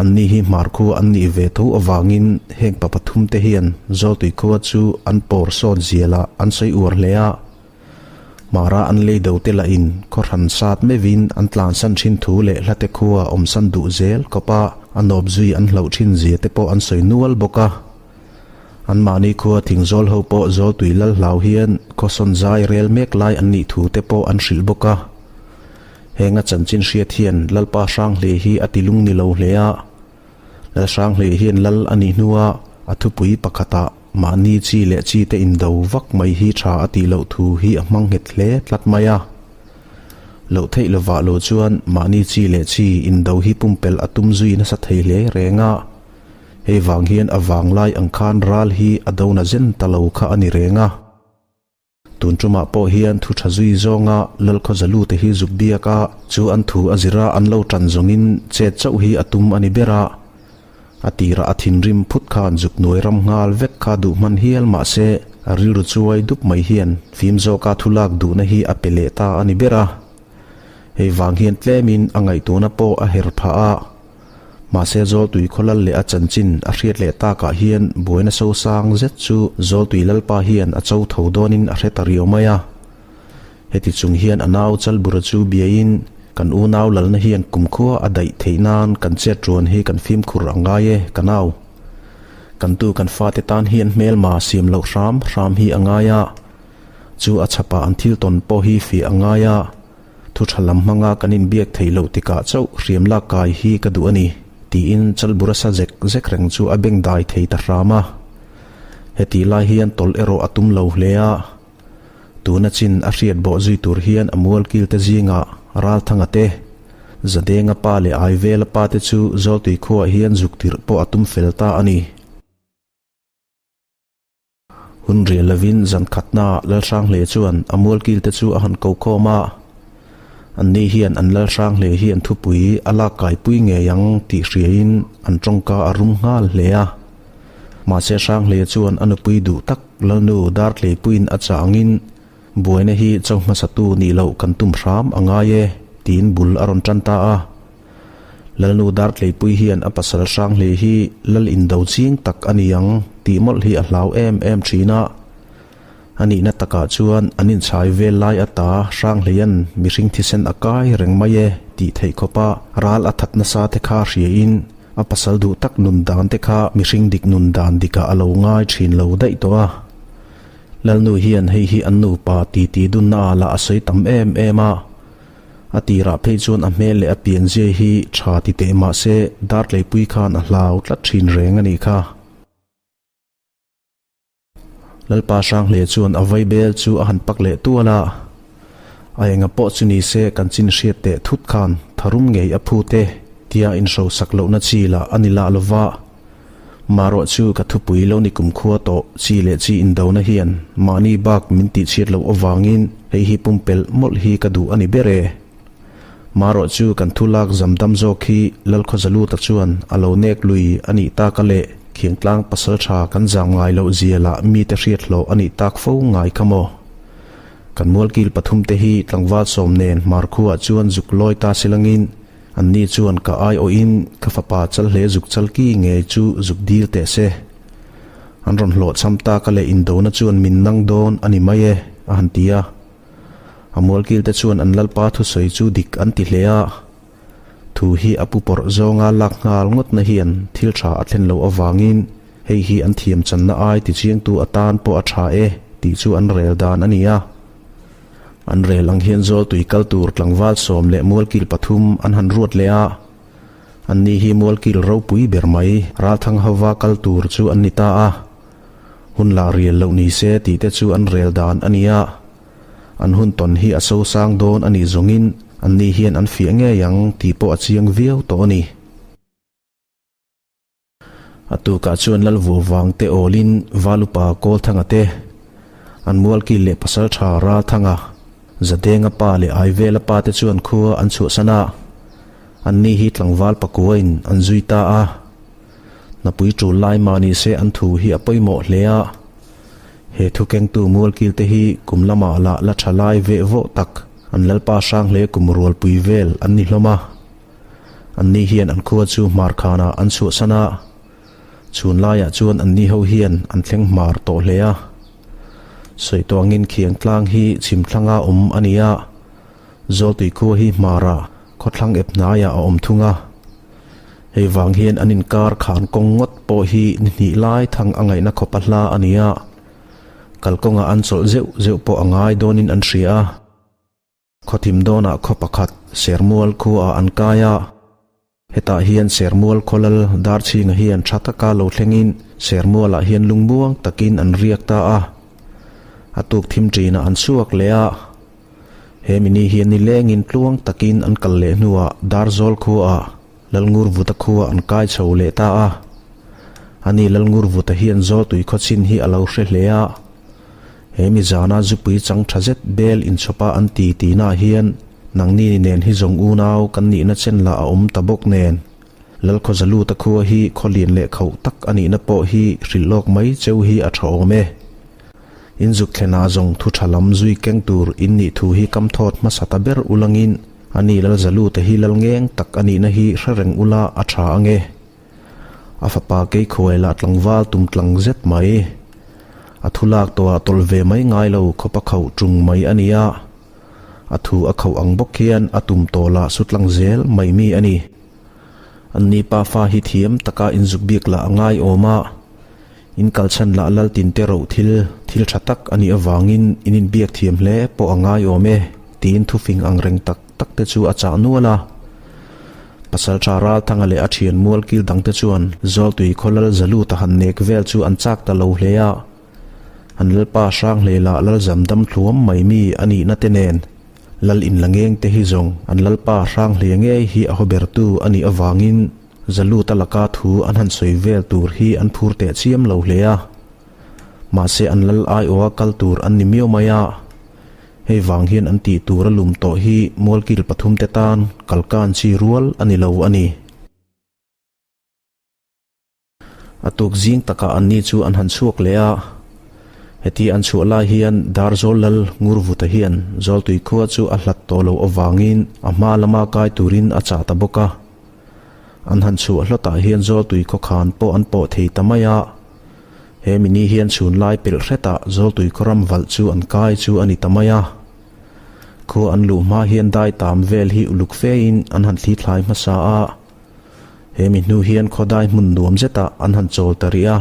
Anni hi hmar khua an nih ve tho avangin heng pa pathum te hian Zawltui khua chu an pawr sawt zialah an sawi uar hle a. Mara an lei do te lahin khaw hran sat meuhin an tlansan thin thu leh hlate khua awmsan duh zel kawpa a nawp zui an hlauh thin zia te pawh an sawi nual bawk a. Anmahni khua thingzawl ho pawh Zawltui lal hlau hian khaw sawn zai rel mek lai an nih thu te pawh an hrilh bawk a. Heng a chanchin hriat hian Lalpa Hranghlei hi a ti lung ni lo hle a. Lal Hranghlei hian lal a nih hnua a thupui pakhatah mahni chi leh chi te indo vak mai hi tha a tih loh thu hi a hmang nghet hle tlat mai a. Loh theih lovah lo chuan mahni chi leh chi indo hi pumpelh a tum zui nasa thei hle reng a. Hei vang hian a vanglai ang khan ral hi a dona zen ta lo kha a ni reng a. Tun tumah pawh hian thu tha zui zawnga Lalkhawzalu te hi zuk biak a, chu an thu a zira an lo tan zawngin chet chauh hi a tum a ni ber a. A tirah a thinrim phut khan zuk nuai ram nghal vek kha duh hman hial mah se a rilru chuai dup mai hian fim zawka thu lak duhna hi a pe leh ta a ni ber a. Hei vang hian tlemin a ngaihtuahna pawh a her phah a. Mahse Zawltui khawlal leh a chanchin a hriat leh takah hian buaina sosang zet chu Zawltui Lalpa hian a cho tho dawnin a hre ta riau mai a. Heti chung hian a nau Chalbura chu biain kan unau lalna hian kumkhua a daih theih nan kan chet ruan hi kan fimkhur a ngai e ka nau. Kan tu kan fate tan hian hmelma siam loh hram hram hi a ngai a. Chu a chhapah an thil tawn pawh hi fiah a ngai a. Thu tha lam hmanga kan inbiak theih loh tikah chauh hriam lak kai hi ka duh a ni, tiin Chalbura sa zek zek reng chu a beng dai thei ta hram a. Hetih lai hian tawlh erawh a tum lo hle a. Tuna chin a hriat bawh zui tur hian a mualkil te zingah Ralthanga te, Zadenga pa leh Aivela pa te chu Zawltui khuaah hian zuk tirh pawh a tum fel ta a ni. Hun rial lovin zan khatnaah Lalhranghle chuan a mualkilte chu a han ko khawm a. Anni hian an Lalhranghle hi an thupui a lak kaipui ngei ang tih hriain an tawngka a rum nghal hle a. Mahse Hranghle chuan a nupui duh tak Lalnu Dartleipuiin a chah angin buaina hi cho hmasatu nih loh kan tum hram a ngai e tiin bul a rawn tan ta a. Lalnu Dartleipui hian a pasal Hranghlei hi lal indo ching tak a ni ang tih mawlh hi a hlau em em thin a. A nihna takah chuan an inchhai vel lai ata Hranghleia'n mihring thisen a kai reng mai e tih theih khawpa ral a that nasa te kha hriain a pasal duh tak nun dan te kha mihring dik nun dan dikah a lo ngai thin lo daih tawh a. Lalnu hian hei hi an nupa titi dunna ah lah a sawi tam em em a. A tirah phei chuan a hmel leh a pianzia hi tha ti teh mah se Dartleipui khan a hlau tlat thin reng a nih kha. Lalpa Hranghle chuan a vaibel chu a han pak leh tual a, A enga pawh chu ni se kan chin hriat teh thut khan tharum ngei a phut e tia inhrosak lohna chi lah a ni lah lova. Marawh chu ka thupui lo ni kumkhua tawh chi leh chi indona hian mahni bak min tihchhiat loh avangin hei hi pumpelh mawlh hi ka duh a ni ber e. Marawh chu kan thu lak zam dam zawk hi Lalkhawzaluta chuan a lo nek lui a nih tak a leh Khiangtlang pasaltha kan zam ngai loh zia lah mite hriat hlawh a nih tak fo ngai kha maw. Kan mualkil pathumte hi tlangval sawm nen hmarkhuaah chuan zuk lawi ta silangin Anni chuan ka aiawhin ka fapa Chalhle zuk chalki ngei chu zuk dil teh se. An rawn hlawhchham tak a leh indona chuan min nang dawn a ni mai e, a han ti a. A mualkilte chuan an lalpa thusawi chu dik an ti hle a. Thu hi a pu pawrh zawnga lak nghal ngawtna hian thil tha a thlen loh avangin hei hi an thiam channa ai tichiangtu atan pawh a tha e tih chu an rel dan a ni a. An rel ang hian Zawltui kal tur tlangval sawm leh mualkil pathum an han ruat leh a. Anni hi mualkil ropui ber mai Ralthang hova kal tur chu an ni ta a. Hun lah rial loh ni se tih te chu an rel dan a ni a. An hun tawn hi a sosang dawn a nih zawngin anni hian an fiah ngei ang tih pawh a chiang viau tawh a ni. A tukah chuan Lalvuah vang te awlin Valupa Kawlthanga te, an mualkil leh pasaltha Ralthanga, Zadenga pa leh Aivela pa te chuan khua an chhuahsan a. Anni hi tlangval pakuain an zui ta a. Hnapui tul lai mah ni se an thu hi a pawimawh hle a. He thu kengtu mualkil te hi kum lamah lah la tha lai veh vawh tak an lalpa hrang hle kum rualpui vel an ni hlawm a. Anni hian an khua chu hmar khanah an chhuahsan a. Chhun laiah chuan anni ho hian an thleng hmar tawh hle a. Sawi tawngin khiang tlang hi chhim thlanga awm a ni a. Zawltui khua hi hmarah khawthlang ep hnaiah a awm thung a. Hei vang hian an inkar khan kawng ngawt pawh hi ni hnih lai thang a ngaihna khawp a hla a ni a. Kalkawngah an chawlh zeuh zeuh pawh a ngai dawnin an hria a. Khawthim dawnah khaw pakhat Sermual khuaah an kai a. Hetah hian Sermual khawlal Darchhinga hian tha taka lo thlengin Sermualah hian lungmuang takin an riak ta a. A tuk thim ṭinah an chhuak leh a. He mini hian nilengin tluang takin an kal leh hnuah Darzawl khuaah Lalngurvuta khua an kai chho leh ta a. Ani Lalngurvuta hian Zawltui khawchin hi a lo hre hle a. He mi zana zupui chang tha zet bel inchhawpa an ti tihnaah hian nangni nen hi zawng unau kan nihna chen lah a awm ta bawk nen. Lalkhawzaluta khua hi khaw lian leh khauh tak a nihna pawh hi hrilh lawk mai cheu hi a tha awm e. In zuk thlenah zawng thu tha lam zui keng tur in nih thu hi kam thawt hmasa ta ber ulangin ani Lalzaluta hi lal ngeng tak a nihna hi hre reng ula a tha ange. A fapa Keikhuai lah tlangval tum tlang zet mai. A thu lak tawhah tawlh ve mai ngai lo khawp a khauh ṭung mai a ni a. A thu a khauh ang bawk hian a tum tawh lah su tlang zel mai mi a ni. Anni pafa hi thiam taka inzuk bik lah a ngai awm a. In kalchhan lah lal tin te roh thil, thil tha tak a nih avangin in inbiak thiam hle pawh a ngai awm e, tiin thufing ang reng tak tak te chu a chah nual a. Pasaltha Ralthanga leh a thian mualkil dangte chuan Zawltui khawlal Zaluta han nek vel chu an chak ta lo hle a. An lalpa Hranghlei lah Lalzam dam thluam mai mi a nihna te nen Lal inlangeng te hi zawng an lalpa Hranghlei ngei hi a hawbertu a nih avangin Zaluta laka thu an han sawi vel tur hi an phur teh chiam lo hle a. Mahse an lal aiawha kal tur an ni miau mai a. Hei vang hian an tih tur a lum tawh hi mualkil pathumte tan kalkan chi rual a ni lo a ni. A tuk zing takah anni chu an han chhuak leh a. Heti an chhuah lai hian Darzawl Lal Ngurvuta hian Zawltui khua chu a hlat tawh loh avangin a hma lama kai turin a chah ta bawk a. An han chhuah hlawtah hian Zawltui khawkhan pawh an pawh thei ta mai a. He mini hian chhun lai pelh hretah Zawltui khaw ram valh chu an kai chu a ni ta mai a. Khua an luh hma hian dai tam vel hi uluk fein an han thli thlai hmasa a. He mi hnu hian khaw dai hmun nuam zetah an han chawl ta rih a.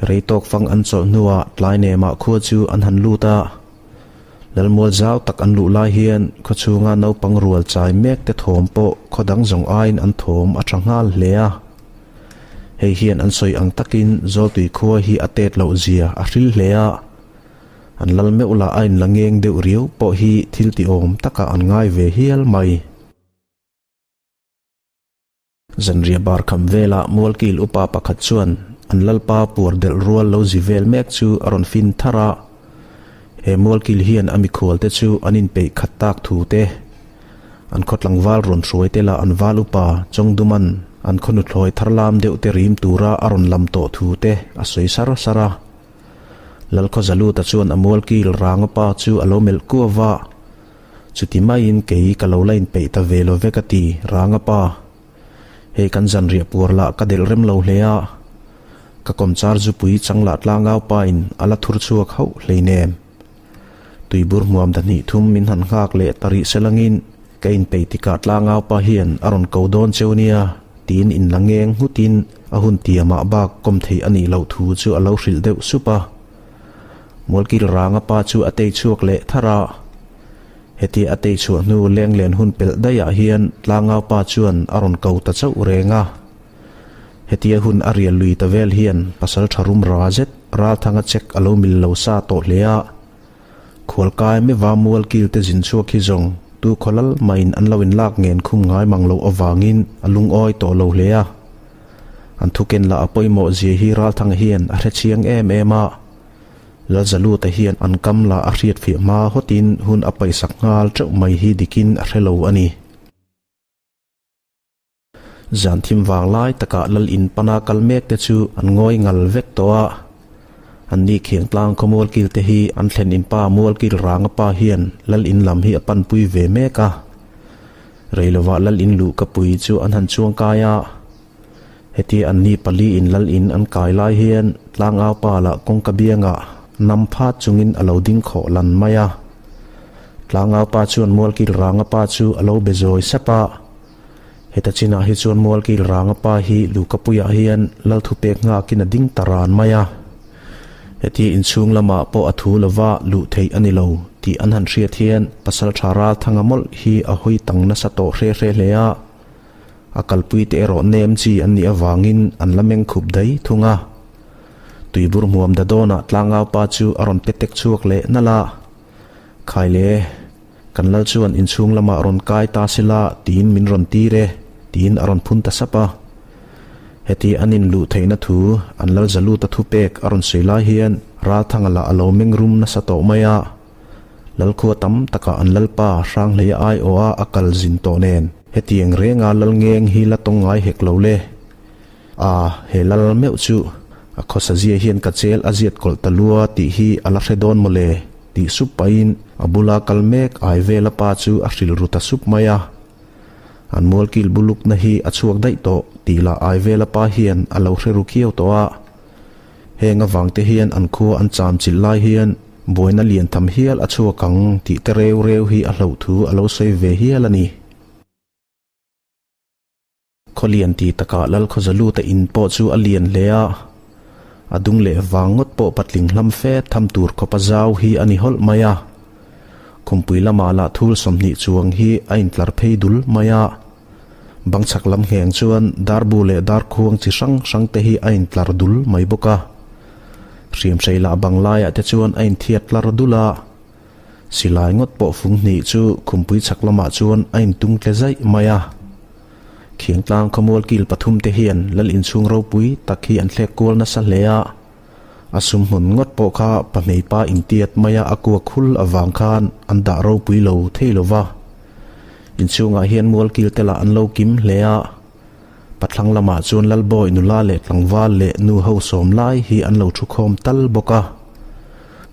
Rei tawk fang an chawlh hnuah tlai nemah khua chu an han lut a. Lalmual zau tak an luh lai hian khaw chhunga naupang rual chai mek te thawm pawh khaw dang zawng aiin an thawm a tha nghal hle a. Hei hian an sawi ang takin Zawltui khua hi a tet loh zia a hril hle a. An lal meuh lah a inla ngeng deuh riau pawh hi thil tiawm takah an ngai ve hial mai. Zanriah bar kham velah Mualkil upa pakhat chuan an lalpa puar delh rual lo zi vel mek chu a rawn fin thar a. He Mualkil hian a mikhual te chu an inpeih khat tak thu te, an khaw tlangval rawn hruai te lah an val upa Chawngduman an khaw nuthlawi thar lam deuh te rim tura a rawn lam tawh thu te a sawi sar sar a. Lalkhawzaluta chuan a Mualkil ranga pa chu a lo melh kuau a. Chuti maiin kei ka lo la inpeih ta ve lo ve ka ti, Ranga pa. Hei kan zanriah puar lah ka delh rem lo hle a, ka kawmchar zupui changlah tlangau pain a la thur chhuak hauh hleinem. Tuibur hmuam da hnih thum min han nghak leh ta rih selangin ka inpeih tikah tlangau pa hian a rawn ko dawn cheu nia tiin inla ngeng nghutin a hun tiamah bak kawm theih a nih loh thu chu a lo hrilh deuh sup a. Mualkil ranga pa chu a tei chhuak leh thar a. Heti a tei chhuah hnu lenglen hun pelh daihah hian tlangau pa chuan a rawn ko ta chauh reng a. Hetia hun a rial lui ta vel hian pasal tha rum ra zet Ralthanga check a lo mil lo sa tawh hle a. Khualkai meva Mualkil te zin chhuak hi zawng tu khawlal mahin an lo inlak ngen khum ngai mang loh avangin a lungawi tawh lo hle a. An thuken lah a pawimawh zia hi Ralthanga hian a hre chiang em em a. Lalzaluta hian an kam lah a hriat fiah hma hawtin hun a paihsak nghal teuh mai hi dikin a hre lo a ni. Zan thim vang lai takah lal in pana kal mek te chu an ngawi ngal vek tawh a. Anni Khiangtlang khaw mualkil te hi an thlen in pa mualkil ranga pa hian lal in lam hi a panpui ve mek a. Rei lovah lal in luh ka pui chu an han chuang kai a. Hetia anni pali in lal in an kai lai hian tlangau pa lah kawngka biangah nam phat chungin a lo ding khawh lan mai a. Tlangau pa chuan mualkil ranga pa chu a lo be zawi sap a. Heta chinah hi chuan Mualkil Ranga pa hi Lukapuiah hian lal thupek nghakin a ding ta ran mai a. Hetia inchhung lamah pawh a thu lova luh theih a ni lo tih an han hriat hian Pasaltha Ralthanga mawlh hi a hawi tang nasa tawh hre hre hle a. A kalpui te erawh nem chi an nih avangin an la meng khup dai thung a. Tuibur hmuam da dawnah tlangau pa chu a rawn pe tek chhuak leh nalh a. Khaile. Kan lal chuan inchhung lamah rawn kai ta sela tiin min rawn tir e, tiin a rawn phun ta sap a. Heti an inluh theihna thu an lal Zaluta thupek a rawn sawi lai hian Ralthanga lah a lo meng rum nasa tawh mai a. Lalkhua tam takah an lalpa Hranghleia aiawha a kal zin tawh nen hetiang renga lal ngeng hi la tawng ngai hek lo le. A, he lal meuh chu a khawsa zia hian ka chel a ziat kawlh ta lua tih hi a la hre dawn mawle tih sup pahin a bula kal mek ai vela pa chu a hrilh ru ta sup mai a. An mualkil bulukna hi a chhuak daih tawh tih lah ai vela pa hian a lo hre ru khiau tawh a. Heng avang te hian an khua an cham chilh lai hian buaina lian tham hial a chhuak ang tih te reu reu hi a hlauh thu a lo sawi ve hial a ni. Khawlian ti takah Lalkhawzaluta in pawh chu a lian hle a, a dung leh vang ngawt pawh patling hlam fe tham tur khawpa zau hi a ni hawlh mai a. Khumpui lamah lah thul 20 chuang hi a intlar phei dul mai a. Bang chhak lam ngheng chuan darbu leh darkhuang chi hrang hrang te hi a intlar dul mai bawk a. Hriamhrei lah bang laiah te chuan a inthiat tlar dul a. Silai ngawt pawh fung hnih chu khumpui chhak lamah chuan a intung tle zaih mai a. Khiangtlang khawmual kil pathum te hian lal inchhung ropui tak hi an thlek kual nasa hle a. A sum hmun ngawt pawh kha pahmeipa intiat maia a kuak khul avang khan an dah ropui lo thei lo va. Inchhungah hian mual kil te lah an lo kim hle a. Pathlang lamah chuan Lalbawi nula leh tlangval leh nu ho sawm lai hi an lo thu khawm tal bawk a.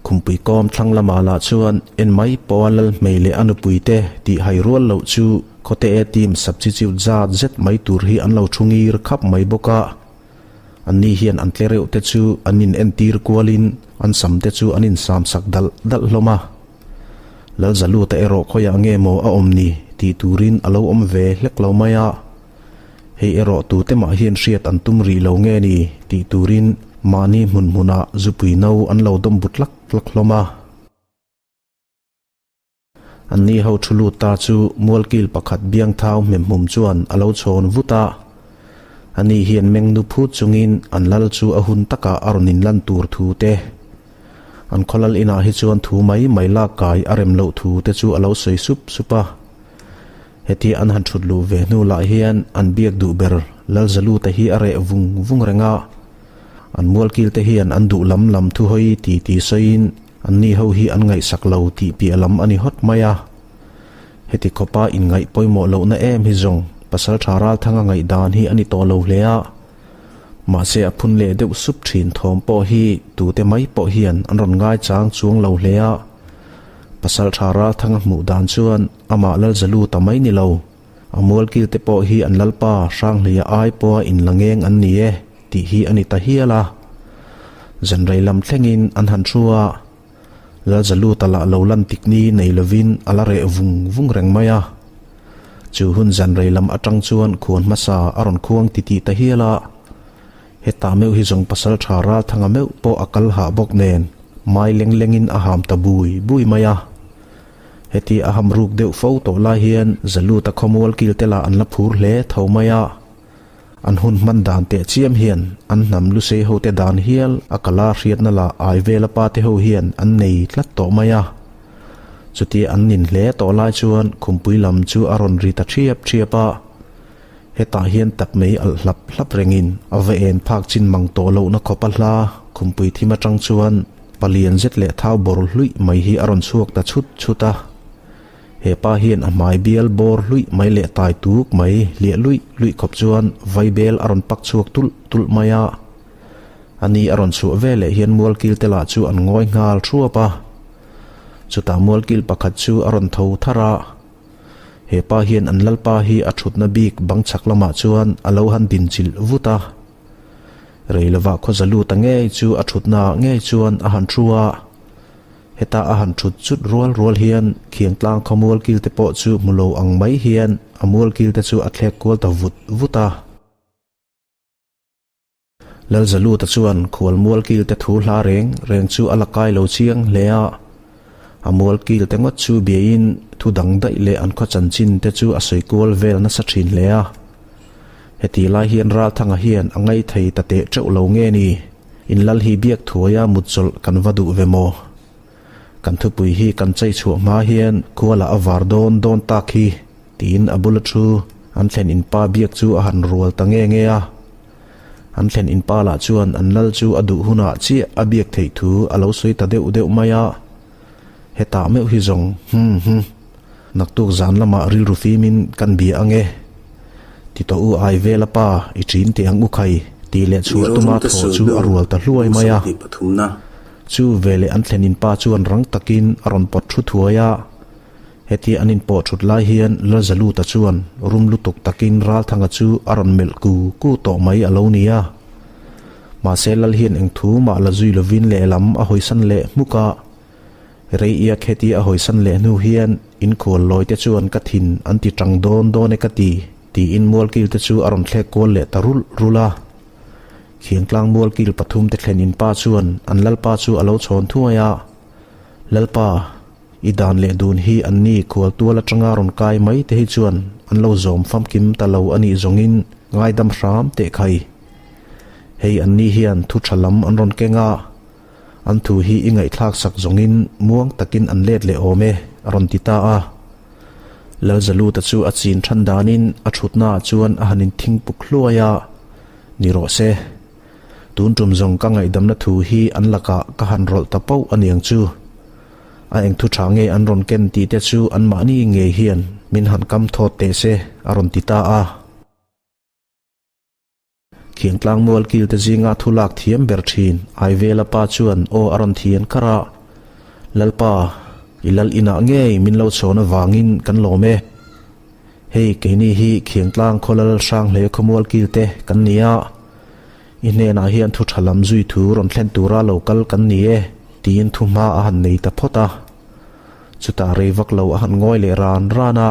Khumpui kawm thlang lamah lah chuan en mai pawha Lalhmei leh a nupui te tih hai rual loh chu khawte e team substitute zat zet mai tur hi an lo thu ngir khap mai bawk a. Anni hian an tle reuh te chu an in entir kualin an sam te chu an insam sak dalh dalh hlawm a. Lalzaluta erawh khawiah nge maw a awm ni tih turin a lo awm ve hlek lo mai a. Hei erawh tute mah hian hriat an tum rih lo nge ni tih turin mahni hmun hmunah zupui no an lo dawm bu tlak tlak hlawm a. Anni ho thu lut ta chu mualkil pakhat biangthau hmemhmum chuan a lo chhawn vut a. Ani hian meng nu phut chungin an lal chu a hun takah a rawn inlan tur thu te, An khawlal inah hi chuan thu mai mai lak kai a rem loh thu te chu a lo sawi sup sup a. Hetia an han thut luh ve hnu lah hian an biak duh ber Lalzaluta hi a reh vung vung reng a. An mualkil te hian an duh lam lam thu hawi ti ti sawiin anni ho hi an ngaihsak lo tih piah lam a ni hawt mai a. Heti khawpa inngaih pawimawh lohna em hi zawng Pasaltha Ralthanga ngaihdan hi a ni tawh lo hle a. Mahse a phun leh deuh sup thin thawm pawh hi tute mai pawh hian an rawn ngaichang chuang lo hle a. Pasaltha Ralthanga hmuh dan chuan amah Lalzalu ta mai ni lo, a mualkil te pawh hi an lalpa Hranghleia ai pawha inla ngeng an ni e tih hi a ni ta hial a. Zanrei lam thlengin an han thu a, Lalzalu ta lah lo lan tik ni nei lovin a la reh vung vung reng mai a. Chu hun zan rei lam atang chuan khuan hmasa a rawn khuang titih ta hial a, hetah meuh hi zawng pasal tha Ralthanga meuh pawh a kal hah bawk nen mai leng lengin a ham ta bui bui mai a. Heti a ham ruk deuh fo tawh lai hian Zaluta khawmual kil te lah an la phur hle tho mai a. An hun hman dan teh chiam hian an hnam lusei hote dan hial a kala hriatna lah ai vela pa te ho hian an nei tlat tawh mai a. Chutia an nin hle tawh lai chuan khumpui lam chu a rawn ri ta thiap thiap a. Hetah hian tak mei alh hlap hlap rengin a va en phak chin mang tawh lohna khawp a hla khumpui thim atang chuan palian zet leh thau bawr hluih mai hi a rawn chhuak ta chhut chhut a. He pa hian a hmai bial bawr hluih mai leh tai tuk mai hliah luih luih khawp chuan vaibel a rawn pak chhuak tulh tulh mai a. A ni a rawn chhuah ve leh hian mualkil te lah chu an ngawi nghal thuap a. Chutah mualkil pakhat chu a rawn tho thar a. He pa hian an lalpa hi a thutna bik bang chhak lamah chuan a lo han din chilh vut a. Rei lovah khawza lut a ngei chu a thutnaah ngei chuan a han thu a. Heta a han thut chut rual rual hian Khiangtlang khaw mualkil te pawh chu hmu lo ang mai hian a mualkil te chu a thlek kual ta vut vut a. Lalzaluta chuan khual mualkil te thu hla reng reng chu a la kai lo chiang hle a. A mualkil te ngawt chu biain thu dang daih leh an khaw chanchin te chu a sawi kual vel nasa thin hle a. Heti lai hian Ralthanga hian a ngaithei ta teh teuh lo nge ni? In lal hi biak thuaia mut chawlh kan va duh ve maw? Kan thupui hi kan chei chhuah hma hian khualah a var dawn dawn tak hi, tiin a bula thu an thlen in pa biak chu a han rual ta nge nge a. An thlen in pa lah chuan an lal chu a duh hunah chiah a biak theih thu a lo sawi ta deuh deuh mai a. Hetah meuh hi zawng, hum hum. Naktuk zan lamah rilru fimin kan bia ang e. Ti tawh u ai vel a pa, i ṭin teh ang u khai, tih leh chhuah tuma thaw chu a rual ta hluai mai a. Chu veleh an thlenin pa chuan rang takin a rawn pawt thu thuai a. Hetia an inpawh thut lai hian Lalzaluta chuan rum lutuk takin Ralthanga chu a rawn melh ku ku tawh mai a lo ni a. Mahse Lal hian eng thu mah la zui lovin lehlam a hawisan leh hmuk a. Rei iak heti a hawisan leh hnu hian inkhual lawi te chuan ka thin an ti tang dawn dawn e ka ti, tiin mualkil te chu a rawn thlek kual leh ta rulh rulh a. Khiangtlang mualkil pathum te thlen in pa chuan an lalpa chu a lo chhawn thuai a, Lalpa, i dan leh dun hi an ni khual tual atanga rawn kai mai te hi chuan an lo zawm famkim ta lo a nih zawngin ngaidam hram teh khai. Hei an ni hian thu tha lam an rawn keng a, An thu hi i ngaihthlak sak zawngin muang takin an let leh awm e, a rawn ti ta a. Lalzaluta chu a chin than danin a thutnaah chuan a han inthing puk hluai a, Ni rawh se. Tun tum zawng ka ngaihdamna thu hi an lakah ka han rawlh ta pauh a niang chu. A eng thu tha nge an rawn ken tih te chu anmahni ngei hian min han kam thawt teh se, a rawn ti ta a. Khiangtlang mualkil te zinga thu lak thiam ber thin Aivela pa chuan aw a rawn thian kar a, Lalpa, i lal inah ngei min lo chhawn avangin kan lawm e. Hei keini hi Khiangtlang khawlal Hranghlei khaw mualkil te kan ni a, i hnenah hian thu tha lam zui thu rawn thlen tura lo kal kan ni e, tiin thu hma a han nei ta phawt a. Chutah rei vak lo a han ngawi leh ran ran a.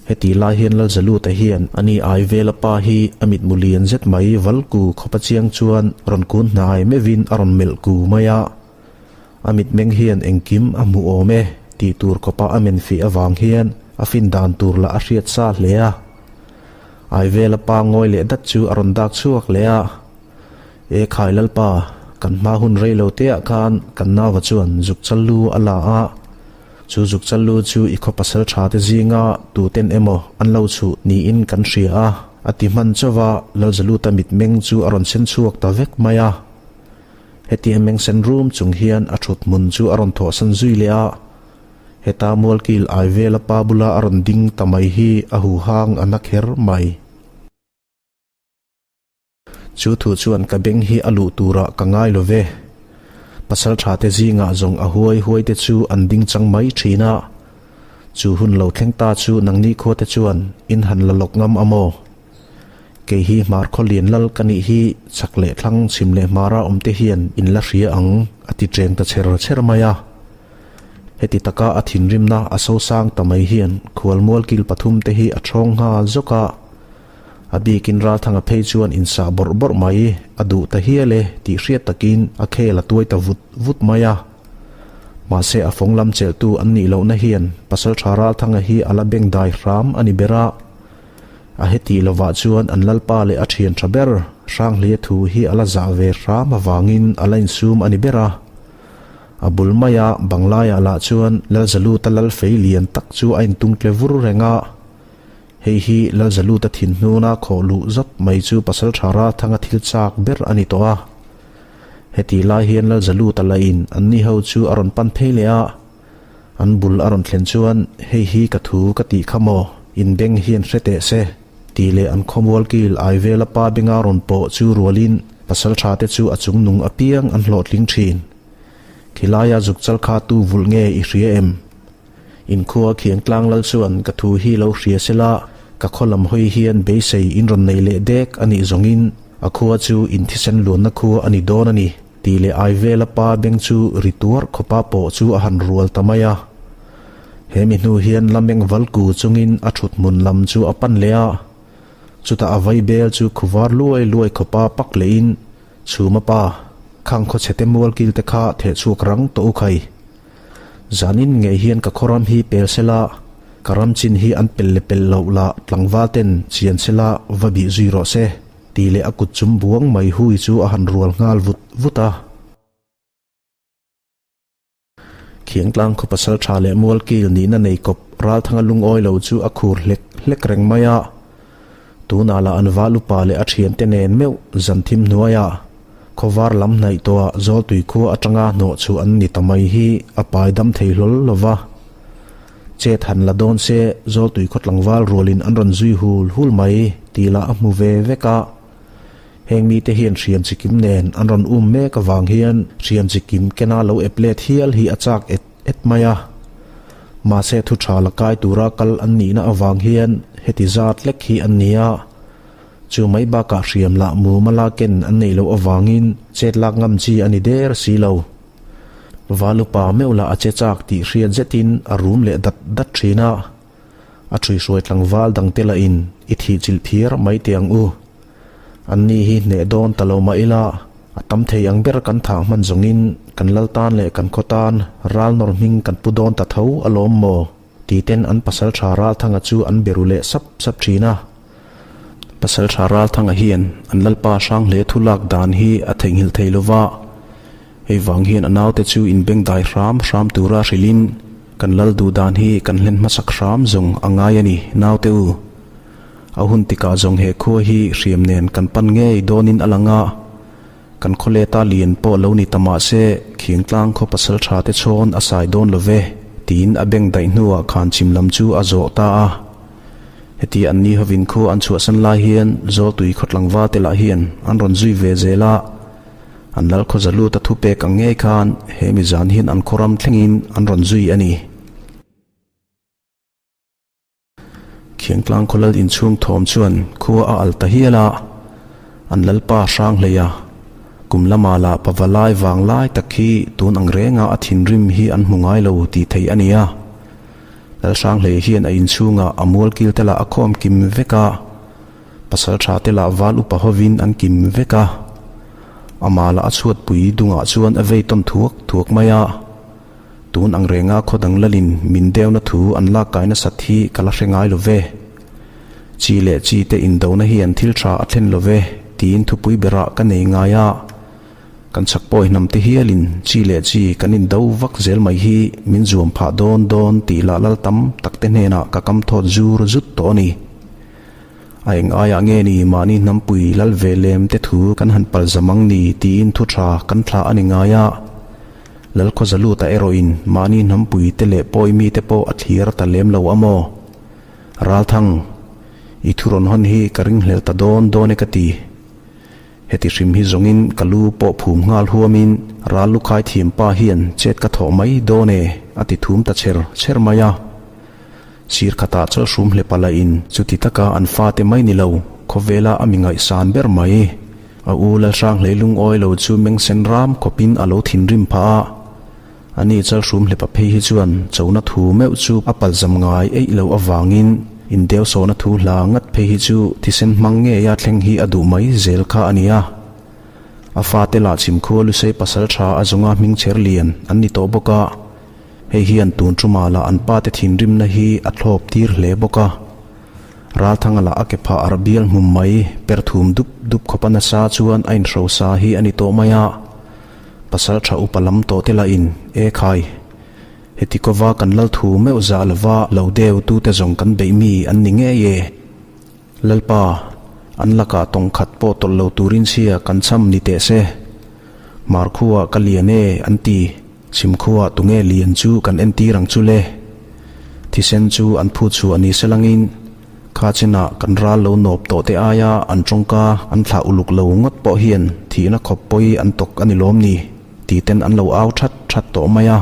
Heti lai hian Lalzaluta hian a ni ai vela pa hi a mitmu lian zet mai Valku khawpa chiang chuan rawn kun hnai meuhin a rawn melh ku mai a. A mitmeng hian engkim a hmu awm e tih tur khawpa a men fih avang hian a fin dan tur lah a hriat sa hle a. Aivela pa ngawi leh dat chu a rawn dak chhuak leh a. E khai Lalpa, kan hma hun rei lo teah khan kan nauva chuan zuk chal lu a la a. Chu zuk chal lu chu i khaw pasal tha te zinga tuten emaw an lo chhuh niin kan hria a, a ti hman chauh a, Lalzaluta mitmeng chu a rawn sen chhuak ta vek mai a. Hetia meng sen rum chung hian a thut hmun chu a rawn thawhsan zui leh a, heta Mualkil Aivela pa bula a rawn ding ta mai hi a huhang a na kher mai. Chu thu chuan ka beng hi a luh turah ka ngai lo ve. Pasal tha te zingah zawng a huai huai te chu an ding chang mai thin a. Chu hun lo thleng ta chu nangni khua te chuan in han la lawk ngam a maw? Kei hi hmar khaw lian lal ka nih hi chak leh thlang chhim leh hmara awm te hian in la hria ang a ti cheng ta chher chher mai a. Heti taka a thinrimna a sosang ta mai hian khualmual kil pathum te hi a thawng nghal zawk a. A bikin Ralthanga phei chuan insah bawrh bawrh mai a duh ta hial e tih hriat takin a khel a tuai ta vut vut mai a. Mahse a fawng lam chelhtu an nih lohna hian Pasaltha Ralthanga hi a la beng dai hram a ni ber a. A hetih lovah chuan an lalpa leh a thian tha ber Hranghleia thu hi a la zah ve hram avangin a la insum a ni ber a. A bul maia banglaiah lah chuan Lalzaluta lalfei lian tak chu a intung tle vur reng a. Hei hi Lalzaluta thinhnuna khawh luh zap mai chu Pasaltha Ralthanga thil chak ber a ni tawh a. Hetih lai hian Lalzaluta lahin anni ho chu a rawn pan phei leh a. An bul a rawn thlen chuan, Hei hi ka thu ka tih kha maw, in beng hian hre teh se, tih leh an khawmual kil ai vela pa benga rawn pawh chu rualin pasaltha te chu a chungnung apiang an hlawhtling thin. Khilaia zuk chal kha tu vulh nge i hria em? Inkhua khiang tlang lal chuan ka thu hi lo hria sela, ka khaw lam hawi hian beisei in rawn nei leh dek a nih zawngin a khua chu in thisen luanna khua a ni dawn a ni, tih leh ai vela pa beng chu ri tuar khawpa pawh chu a han rual ta mai a. He mi hnu hian la meng valku chungin a thut hmun lam chu a pan leh a, chutah a vai bel chu khuvar luai luai khawpa pak lehin Chhuma pa, khang khaw chhete mual kil te kha theh chhuak rang tawh u khai. Zanin ngei hian ka khawram hi pel sela, ka ram chin hi an pel leh pel loh lah tlangval ten chian sela va bih zui rawh se, tih leh a kut chum buang mai hui chu a han rual nghal vut vut a. Khiangtlang khaw pasal tha leh mual kil nihna nei kawp Ralthanga lungawi lo chu a khur hlek hlek reng mai a. Tunah lah an val upa leh a thiante nen meuh zan thim hnuaiah khawvar lam hnaih tawhah Zawltui khua atanga hnawh chhuah an ni ta mai hi a pai dam thei hlawl lo va. Chet han la dawn se Zawltui khaw tlangval rualin an rawn zui hul hul mai tih lah a hmu ve vek a. Heng mite hian hriam chi kim nen an rawn um mek avang hian hriam chi kim kena lo ep let hial hi a chak et et mai a. Mahse thu tha la kai tura kal an nihna avang hian heti zat lek hi an ni a. Chu mai bakah hriam lah muma la ken an neih loh avangin chet lak ngam chi a ni der si lo. Valupa meuh lah a che chak tih hriat zetin a rum leh dat dat thin a. A ṭhuihruai tlangval dangte lahin i thihchilh phiar mai teh ang u. Anni hi hneh dawn ta lo mah ila, a tam thei ang ber kan thah hman zawngin kan lal tan leh kan khaw tan ral nawr hming kan pu dawn ta tho alawm maw? titen an pasalṭha Ralthanga chu an be ru leh sap sap ṭhin a. Pasalṭha Ralthanga hian an lalpa Hranghleia thu lak dan hi a theihnghilh thei lo va, hei vang hian a naute chu inbengdai hram hram tura hrilhin kan lal duh dan hi kan hlen hmasak hram zawng a ngai a ni, naute u. A hun tikah zawng he khua hi hriam nen kan pan ngei dawnin a lang a, kan khawleta lian pawh lo ni ta mah se Khiangtlang khaw pasal tha te chhawn a sai dawn lo ve, tiin a beng daih hnuah khan chim lam chu a zawh ta a. Heti an ni hovin khua an chhuahsan lai hian Zawltui khaw tlangval te lah hian an rawn zui ve zel a, an lal khaw zalut a thupek ang ngei khan he mi zan hian an khaw ram thlengin an rawn zui a ni. Khiangtlang khaw lal inchhung thawm chuan khua a al ta hial a, an lalpa hrang hlei a. Kum lama lah pavalai vang lai tak hi tun ang renga a thinrim hi an hmu ngai lo tih theih a ni a. Lal hrang hlei hian a inchhungah a mualkil te lah a khawm kim vek a, pasal tha te lah val upa hovin an kim vek a. Amah lah a chhuatpui dungah chuan a vei tawn thuak thuak mai a. Tun ang renga khaw dang lalin min deuna thu an lak kai nasat hi ka la hre ngai lo ve. Chi leh chi te indona hian thil tha a thlen lo ve tiin thupui berah ka nei ngai a. Kan chak pawi hnam te hialin chi leh chi kan indo vak zel mai hi min zuam phah dawn dawn tih lah lal tam tak te hnenah ka kam thawt zur zut tawh a ni. A eng aiah nge ni mahni hnampui lal ve lem te thu kan han pal zam ang ni tiin thu tha kan thlah a ni ngai a. Lalkhawzaluta erawhin mahni hnampui te leh pawi mite pawh a thlir ta lem lo a maw? Ralthang, i thu rawn hawn hi ka ringhlel ta dawn dawn e ka ti. Heti hrim hi zawngin ka lu pawh phum nghal huamin ral lukhai thiam pa hian chet ka thawh mai dawn e a ti thum ta chher chher mai a. Sir khatah chawlhrum hlepa lahin chuti taka an fate mai ni lo, khawvela a mi ngaihsan ber mai. A u Lalhranghlei lungawi lo chu mengsen ram khawpin a lo thinrim phah a. Ani Chalhrum hlepa phei hi chuan chona thu meuh chu a palzam ngai eih loh avangin indeusawhna thu hla ngat phei hi chu thisen hmang ngeia thleng hi a duh mai zel kha a ni a. A fate lah chhimkhua Lusei pasal tha a zawnga hming chher lian an ni tawh bawk a. Hei hian tun ṭumah lah an pate thinrimna hi a thlawp tir hle bawk a. Ralthanga lah a ke phah ar bial hmum mai per thum dup dup khawpa nasa chuan a inhrosa hi a ni tawh mai a. Pasal ṭha upa lam tawh te lahin, E khai! Heti kova kan lal thu meuh zah lova lo deu tute zawng kan beih mi an ni ngei e. Lalpa, an lakah tawng khat pawh tawlh lo turin chhia kan cham ni teh se. Markhua ka lian e, an ti. Chhimkhuaah tunge lian chu kan entir ang chu le? Thisen chu an phut chhuah ni selangin kha chenah kan ral lo nawp tawh te aia an tawngka an thlah uluk lo ngawt pawh hian thihna khawp pawi an tawk a ni lawm ni tih ten an lo au that that tawh mai a.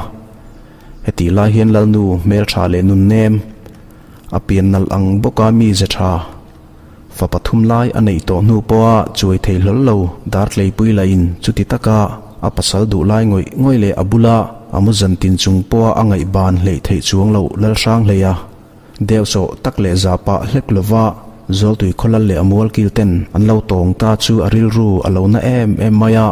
Hetih lai hian Lalnu hmeltha leh nunnem a pian nalh ang bawka mi ze tha Fa pathum lai a neih tawh hnu pawha chuai thei hlawl lo Dartleipui lahin chuti taka a pasal duh lai ngawih ngawih leh a bula a mu zan tin chung pawha a ngaih ban hleih theih chuang loh Lalhranghleia deuhsawh tak leh zah pah hlek lova Zawltui khawlal leh a mualkil ten an lo tawng ta chu a rilru a lo na em em mai a.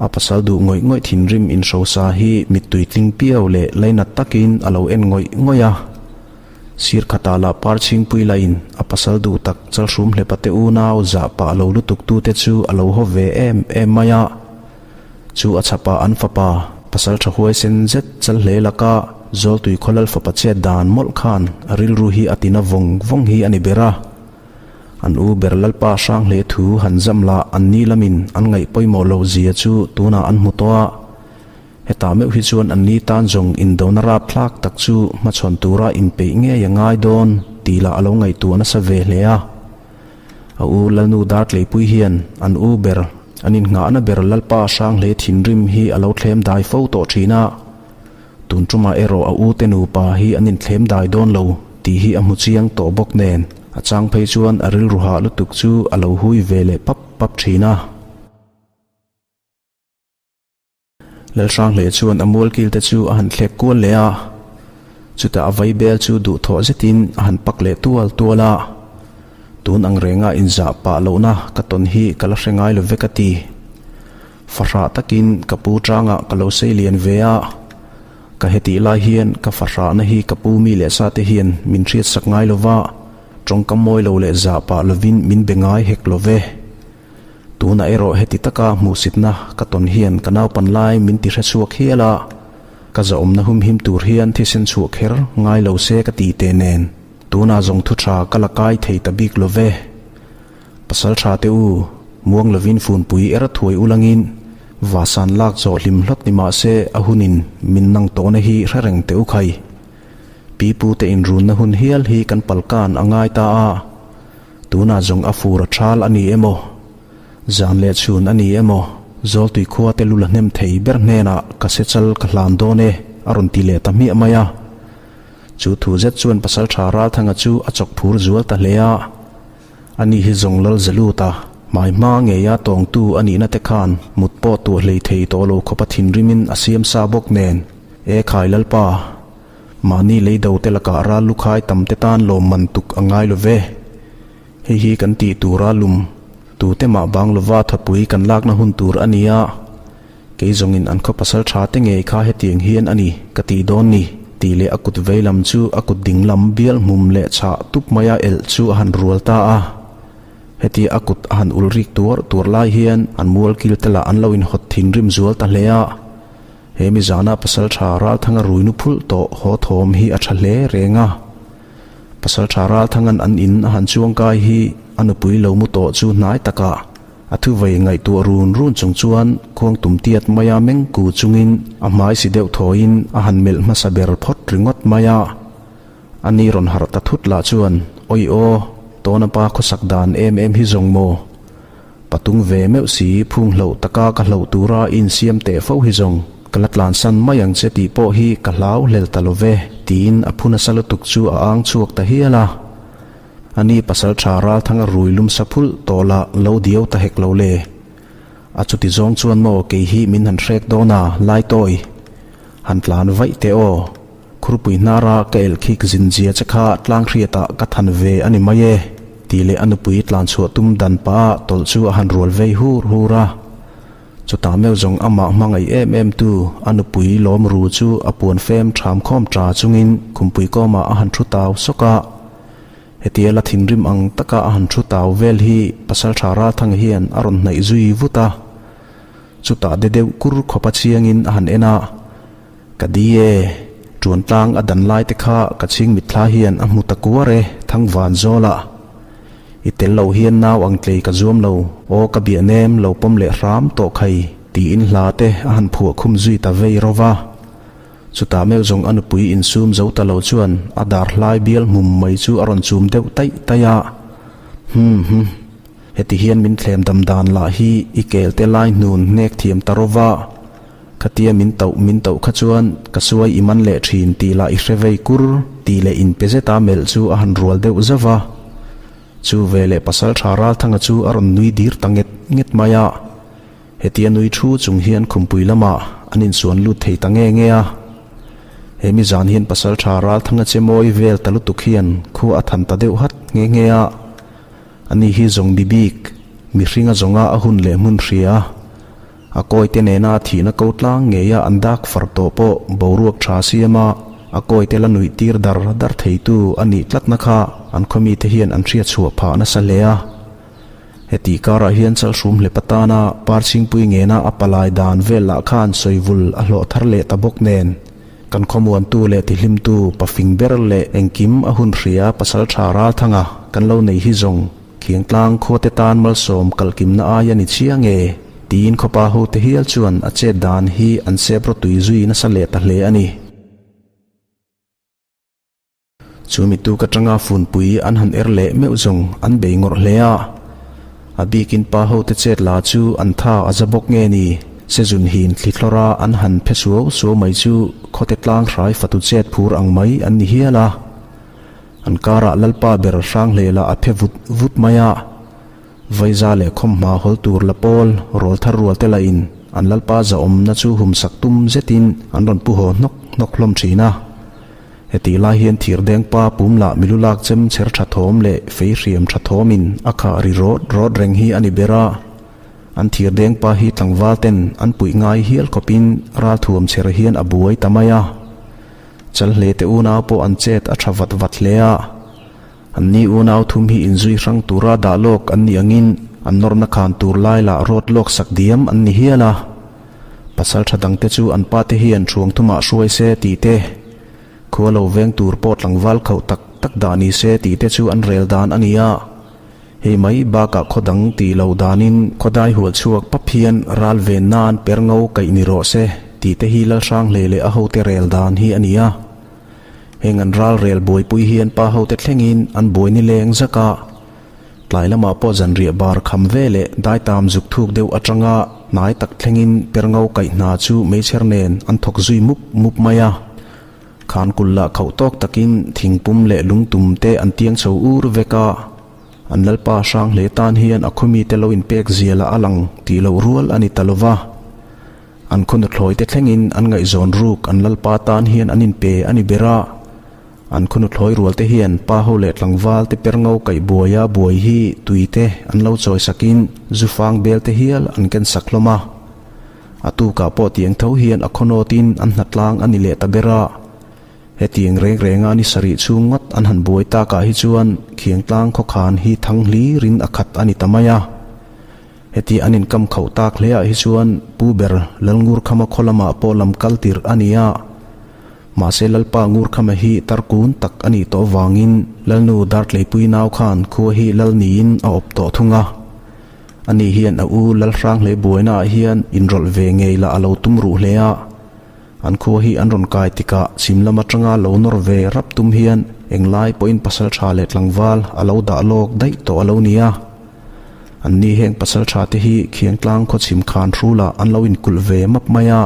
A pasal duh ngawih ngawih thinrim inhrosa hi mittui tling piau leh lainat takin a lo en ngawih ngawih a. Sir khatah lah par chhingpui lahin a pasal duh tak Chalhrum hlepa te unau zah pah lo lutuk tute chu a lo haw ve em em mai a. Chu a chhapah an fapa pasal tha huaisen zet chal hle laka Zawltui khawlal fapa chet dan mawlh khan a rilru hi a tina vawng vawng hi a ni ber a. An u ber Lalpa hrang hle thu han zam lah an ni lamin an ngaih pawimawh loh zia chu tunah an hmu tawh a. Hetah meuh hi chuan an ni tan zawng indona rapthlak tak chu hmachhawn tura inpeih ngei a ngai dawn tih lah a lo ngaihtuah nasa ve hle a. A u Lalnu Dartleipui hian an u ber, an innghahna ber Lalpa Hranghlei thinrim hi a lo thlem dai fo tawh thin a. Tun tumah erawh a u te nupa hi an inthlem dai dawn lo tih hi a hmu chiang tawh bawk nen a chang phei chuan a rilru hah lutuk chu a lo hui ve leh pap pap thin a. Lalhranghlei chuan a mualkil te chu a han thlek kual leh a, chutah a vaibel chu duhthawh zetin a han pak leh tual tual a. Tun ang renga inzah pah lohna ka tawn hi ka la hre ngai lo ve ka ti. Fahrah takin ka pu tangah ka lo sei lian ve a, ka hetih lai hian ka fahrahna hi ka pu mi leh sa te hian min hriatsak ngai lo va, tawngkam mawi lo leh zah pah lovin min be ngai hek lo ve. Tunah erawh heti taka hmuhsitna ka tawn hian ka naupan lai min ti hrechhuak hial a, ka zahawmna humhim tur hian thisen chhuah kher ngai lo se ka ti teh nen, tunah zawng thu tha ka la kai thei ta bik lo ve. Pasal tha te u, muang lovin funpui er thuai ulangin vasan lak zawh hlim hlawt ni mah se a hunin min nang tawhna hi hre reng teh u khai. Pipu te inrunna hun hial hi kan palkan a ngai ta a. Tunah zawng a fur a thal a ni emaw, zan leh chhun a ni emaw, Zawltui khua te lu la hnem thei ber hnenah ka se chal ka hlan dawn e, a rawn ti leh ta hmiah mai a. Chu thu zet chuan Pasaltha Ralthanga chu a chawk phur zual ta hle a. Ani hi zawng lal Zaluta hmai hma ngeia tawngtu a nihna te khan mut pawh tuah hlei thei tawh lo khawpa thinrimin a siam sa bawk nen, E khai Lalpa, Mahni lei do te lakah ral lukhai tam te tan lawmman tuk a ngai lo ve. Hei hi kan tih tura lum tu te mah bang lova thapui kan lakna hun tur a ni a, kei zawngin an khaw pasal tha te ngei kha hetiang hian a ni ka tih dawn ni tih leh a kut vei lam chu a kut ding lam bial hmum leh chhah tup maia elh chu a han rual ta a. Hetia a kut a han ul rik tuar tuar lai hian an mualkil te lah an lo inhawt thinrim zual ta hle a. He mizana Pasaltha Ralthanga ruinu phulh tawh haw thawm hi a tha hle reng a. Pasaltha Ralthanga'n an in a han chuangkai hi a nupui lo mu tawh chu hnai takah a thuvei ngaihtuah run run chung chuan khuang tum tiat maia meng ku chungin a hmai si deuh thawiin a han melh hmasa ber phawt ringawt mai a. Ani rawn harh ta thut lah chuan, Awi aw, tawna pa khawsak dan em em hi zawng maw? Patung ve meuh si, phung hloh taka ka hloh tura i insiam teh fo hi zawng, ka la tlansan mai ang che tih pawh hi ka hlau hlel ta lo ve, tiin a phu nasa lutuk chu a ang chhuak ta hial a. Ani pasal tha Ralthanga rui lum sa phulh tawh lah lo diau ta hek lo le. A chuti zawng chuan maw kei hi min han hrek dawn a, Laitawi. Han tlan vaih teh aw. Khurpui hnara ka elkhik zinzia che kha tlanghriatah ka than ve a ni mai e, tih leh a nupui tlanchhuah tum dan pah tawlh chu a han rual vei hur hur a. Chutah meuh zawng amah hmangaih em em tu a nupui lawm ru chu a puan fem ṭham khawm ṭa chungin khumpui kawmah a han ṭhu tau sawk a. Hetia la thinrim ang taka a han ṭhu tau vel hi Pasalṭha Ralthanga hian a rawn hnaih zui vut a. Chutah de deuh kur khawpa chiangin a han en a. Ka di e, ṭuan tlang a dan lai te kha ka chhing mitthla hian a hmu ta kuar e, Thangvan zawlah. I tel lo hian nau ang tlei ka zuam lo, aw ka biah nem lo pawm leh hram tawh khai. Tiin hla te a han phuah khum zui ta vei ro va. Chutah meuh zawng a nupui insum zo ta lo chuan a dar hlai bial hmum mai chu a rawn chum deuh taih taih a. Hum hum. Heti hian min thlem dam dan lah hi i kel te lai hnun hnek thiam ta ro va. Khatia min tauh min tauh kha chuan ka suai i man leh thin tih lah i hre vei kur tih leh inpe zeta melh chu a han rual deuh zauh va. Chu veleh Pasaltha Ralthanga chu a rawn nui dir ta nget nget mai a. Hetia nui thu chung hian khumpui lamah an insuan lut thei ta nge nge a. He mi zan hian Pasaltha Ralthanga che mawi vel ta lutuk hian khua a than ta deuh hat nghe nghe a. Ani hi zawng mi bik, mihringa zawnga a hun leh hmun hria. A kawite nena thihna ko tlang ngeia an dak far tawh pawh boruak tha siama a kawite la nuih tir dar dar theitu a nih tlatna kha an khawmite hian an hriatchhuah phah nasa hle a. Hetih karah hian Chalhrum hlep atana Parchhingpui ngena a palai dan vel lah khan sawivul a hlawh thar leh ta bawk nen, kan khawmuantu leh tihlimtu pafing ber leh engkim a hun hria Pasaltha Ralthanga kan lo nei hi zawng Khiangtlang khuate tan malsawm kalkimna ai a ni chiang e, tiin khawpa hote hial chuan a chet dan hi an sep rawtui zui nasa leh ta hle a ni. Chu mituk atanga funpui an han er leh meuh zawng an bei ngawrh hle a, a bikin pa hote chet la chu an tha a za bawk nge ni, sezun hin thli thlawra an han phe suau suau mai chu khawte tlang hrai fatu chet phur ang mai an ni hial a. An karah Lalpa ber hrang hlelah a phe vut vut mai a, Vaiza leh khawmhma hawl tur la pawl rawl thar rual te lahin an Lalpa zahawmna chu humsak tum zetin an rawn pu haw hnawk hnawk hlawm thin a. Hetih lai hian thirdeng pa pum lah milu lak chem chher tha thawm leh fei hriam tha thawmin a khah ri rawt rawt reng hi a ni ber a. An thirdeng pa hi tlangval ten an puih ngai hial khawpin ralthuam chher hian a buai ta mai a. Chalhle te unau pawh an chet a tha vat vat hle a, anni unau thum hi inzui hrang tura dah lawk an nih angin an nawrna khan tur lai lah rawt lawk sak diam an ni hial a. Pasal tha dangte chu an pate hian thuang thumah hruai se tih te, khua lo veng tur pawh tlangval khauh tak tak dah ni se tih te chu an rel dan a ni a. Hei mai bakah khaw dang tih loh danin khaw dai hual chhuak pap hian ral ven nan per ngo kaih ni rawh se tih te hi Lalhranghlei leh a hote rel dan hi a ni a. Heng an ral rel buaipui hian pa hote thlengin an buai ni leng zak a. Tlai lamah pawh zanriah bar kham ve leh daitam zuk thuk deuh atanga hnai tak thlengin per ngo kaih hna chu meichher nen an thawk zui mup mup mai a. Khan kulh lah khauh tawk takin thingpum leh lungtum te an tiang chho ur vek a, an Lalpa hrang hle tan hian a khawmite lo inpek zia lah a lang tih loh rual a ni ta lo va. An khaw nuthlawi te thlengin an ngaihzawn ruk an Lalpa tan hian an inpe a ni ber a. An khaw nuthlawi rual te hian pa ho leh tlangval te per ngo kaih buaia buai hi tui te an lo chawi sakin zufang bel te hial an ken sak hlawm a. A tukah pawh tiang tho hian a khawnawtin an hnatlang a ni leh ta ber a. Hetiang reng renga ni sarih chhung ngawt an han buai takah hi chuan Khiangtlang khawkhan hi thang hlirin a khat a ni ta mai a. Heti an inkam khauh tak hleah hi chuan Pu ber Lalngurkhama khaw lamah pawh lam kal tirh a ni a. Mahse Lalpa Ngurkhama hi tarkun tak a nih tawh vangin Lalnu Dartleipui nau khan khua hi lal niin a awp tawh thung a. Ani hian a u Lalhranghlei buainaah hian inrawlh ve ngei lah a lo tum ruh hle a. An khua hi an rawn kai tikah chhim lam atanga lo nawr ve rap tum hian englai pawhin pasal tha leh tlangval a lo dah lawk daih tawh a lo ni a. Anni heng pasal tha te hi Khiangtlang khaw chhim khan hrulah an lo inkulh ve map mai a.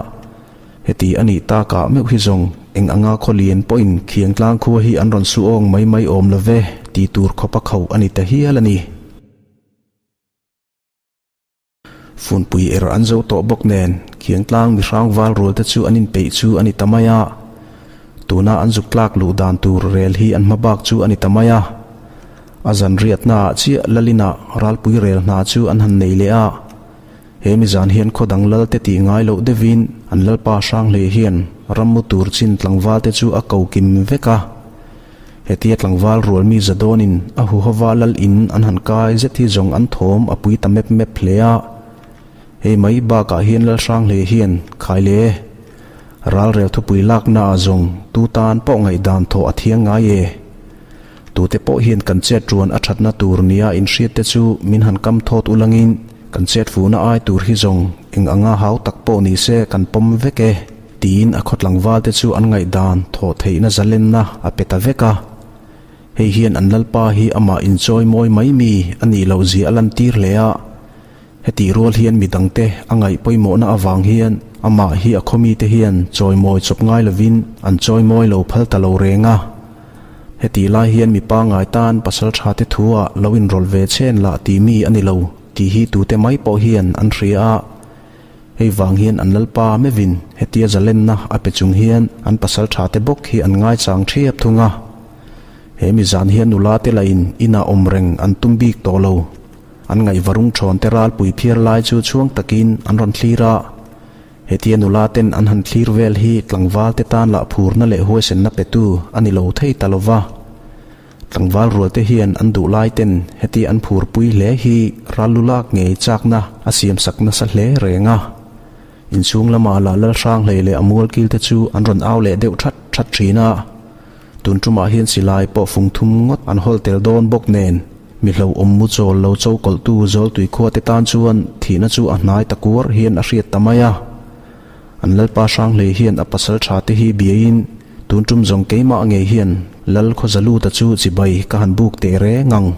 Heti a nih takah meuh hi zawng eng anga khaw lian pawhin Khiangtlang khua hi an rawn su awng mai mai awm lo ve ti tur khawpa kho a ni ta hial a ni. Funpui er an zo tawh bawk nen Khiangtlang mihrang val rual te chu an inpeih chu a ni ta mai a. Tuna an zuk tlak luh dan tur rel hi an hma bak chu a ni ta mai a. A zan riatnaah chiah Lalinah ralpui rel hna chu an han nei leh a. He mizan hian khaw dang lal te tih ngai loh deuhin an lalpa Hranghlei hian rammu tur chin tlangval te chu a ko kim vek a. Hetia tlangval rual mi za dawnin a huhova lal in an han kai zet hi zawng an thawm a pui ta mep mep hle a. Hei mai bakah hian Lalhranghlei hian khai le. Ralrel thupui lakna ah zawng tu tan pawh ngaihdan thawh a thiang ngai e. Tute pawh hian kan chet ruan a thatna tur nia inhriat te chu min han kam thawt ulangin. Kan chet fuhna ai tur hi zawng eng anga hau tak pawh ni se kan pawm vek e, tiin a khaw tlangvalte chu an ngaihdan thawh theihna zalenna a pe ta vek a. Hei hian an lalpa hi amah inchawi mawi mai mi a nih loh zia a lantir hle a. Hetih rual hian mi dangte a ngaih pawimawhna avang hian amah hi a khawmite hian chawimawi chawp ngai lovin an chawimawi lo phal ta lo reng a. Hetih lai hian mi pangngai tan pasal thate thu-ah lo inrawlh ve chhen lah tih mi a ni lo tih hi tute mai pawh hian an hria a. Hei vang hian an lalpa mevin hetia zalenna a pe chung hian an pasal thate bawk hi an ngaichang thiap thung a. He mi zan hian nula te lahin inah awm reng an tum bik tawh lo. An ngaihvarung thawn te ralpui phiar lai chu chhuang takin an rawn thlir a. Hetia nula ten an han thlir vel hi tlangval te tan lah phurna leh huaisenna petu a ni lo thei ta lo va. Tlangval rual te hian an duh lai ten hetia an phurpui hle hi ral lu lak ngei chakna a siamsak nasa hle reng a. Inchhung lamah lah Lalhranghlei leh a mualkil te chu an rawn au leh deuh that that thin a. Tun tumah hian silai pawh fung thum ngawt an hawl tel dawn bawk nen, mi hlauhawm mu chawl lo cho kawlhtu Zawltui khua te tan chuan thihna chu a hnai ta kuar hian a hriat ta mai a. An Lalpa Hranghlei hian a pasal tha te hi biaiin tun tum zawng keimah ngei hian Lal Khawzaluta chu chibai ka han buk teh reng ang.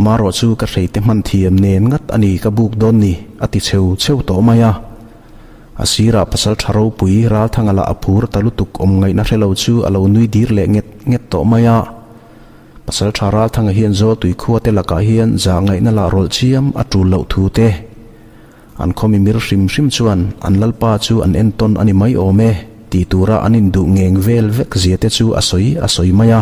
Marawh chu ka hreite hman thiam nen ngat a ni ka buk dawn ni, a ti cheu cheu tawh mai a. A sirah pasal tha ropui Ralthanga lah a phur ta lutuk awm ngaihna hre lo chu a lo nui dir leh nget nget tawh mai a. Pasal tha Ralthanga hian Zawltui khua te lakah hian zah ngaihna lah rawlh chiam a tul loh thu te. An khaw mimir hrim hrim chuan an lalpa chu an entawn a ni mai awm e tih tura an induh ngeng vel vek zia te chu a sawi a sawi mai a.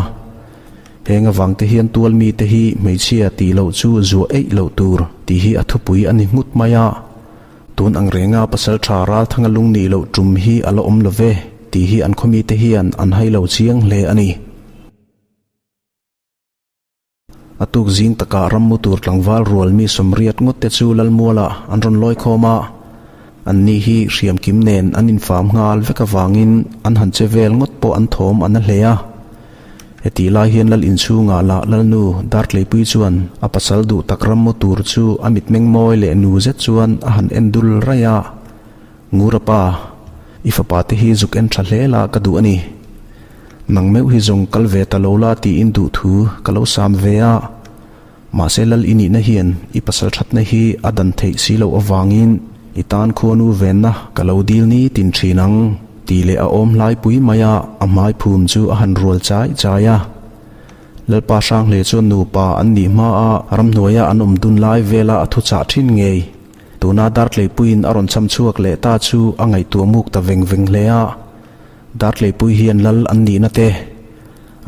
Heng avang te hian tual mite hi hmeichhia tih loh chu zuah eih loh tur tih hi a thupui a ni nghut mai a. Tun ang renga pasal tha Ralthanga lung nih loh tum hi a la awm lo ve tih hi an khaw mite hian an hai lo chiang hle a ni. A tuk zing takah rammu tur tlangval rual mi sawmriat ngawt te chu Lalmualah an rawn lawi khawm a, anni hi hriam kim nen an infam nghal vek avangin an han che vel ngawt pawh an thawm a na hle a. Hetih lai hian Lal inchhungah lah Lalnu Dartleipui chuan a pasal duh tak rammu tur chu a mitmeng mawi leh nu zet chuan a han en dul raih a, Ngura pa, i fapa te hi zuk en tha hle la ka duh a ni. Nang meuh hi zawng kal ve ta lo la tiin duh thu ka lo sam ve a. Mahse lal i nihna hian i pasal thatna hi a dan theih si loh avangin i tan khuanu venna ka lo dil ni tin thin ang tih leh a awm hlaipui mai a, a hmai phum chu a han rual chai chai a. Lalpa Hranghlei chuan nupa an nih hma a ramhnuaia an awm dun lai vela a thuchah thin ngei. Tuna Dartleipuiin a rawn cham chhuak leh ta chu a ngaihtuah muk ta veng veng hle a. Dartleipui hian lal an nihna te,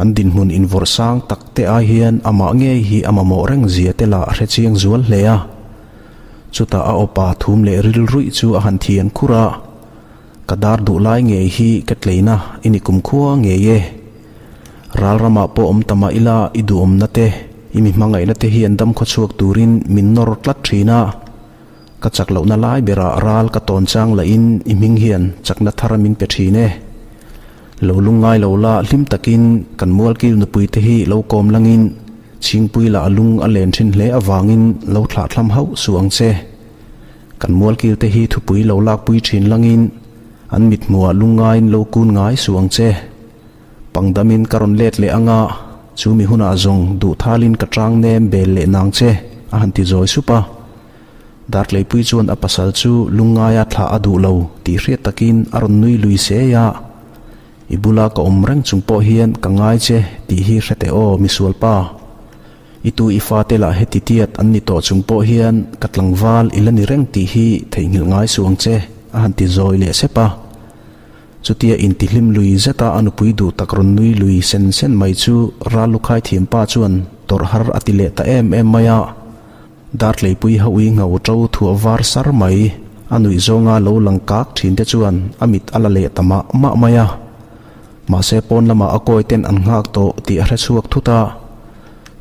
an dinhmun invawrh sang tak te ai hian amah ngei hi a mamawh reng zia te lah a hre chiang zual hle a. Chutah a awpa thum leh ril ruih chu a han thian khur a, Ka dar duh lai ngei hi ka tleina i ni kumkhua ngei e. Ral ramah pawh awm ta mah ila i duhawmna te, i mi hmangaihna te hian dam khawchhuak turin min nawr tlat thin a. Ka chak lohna lai berah ral ka tawn chang lahin i hming hian chakna thar min pe thin e. Lo lungngai lo la hlim takin kan mualkil nupui te hi lo kawm langin chhingpui lah a lung a len thin hle avangin lo thlahthlam hauh suh ang che. Kan mualkil te hi thupui lo lakpui thin langin an mithmuhah lungngaiin lo kun ngai suh ang che. Pangdamin ka rawn let leh anga, chu mi hunah zawng duhthalin ka tang nem bel leh nang che, a han ti zawi sup a. Dartleipui chuan a pasal chu lungngaia thlah a duh lo tih hriat takin a rawn nui lui sei a. I bula ka awm reng chung pawh hian ka ngai che tih hi hre teh aw, misualpa. I tu i fate lah heti tiat an ni tawh chung pawh hian ka tlangval i la ni reng tih hi theihnghilh ngai suh ang che, a han ti zawi leh sep a. Chutia intihlim lui zeta a nupui duh tak rawn nui lui sen sen mai chu ral lukhai thiampa chuan tawrh har a ti leh ta em em mai a. Dartleipui ha ui ngho to thuah var sar mai, a nuih zawnga lo lang kak thin te chuan a mit a la leh ta mah mah mai a. Mahse pawn lamah a kawi ten an nghak tawh tih a hre chhuak thut a.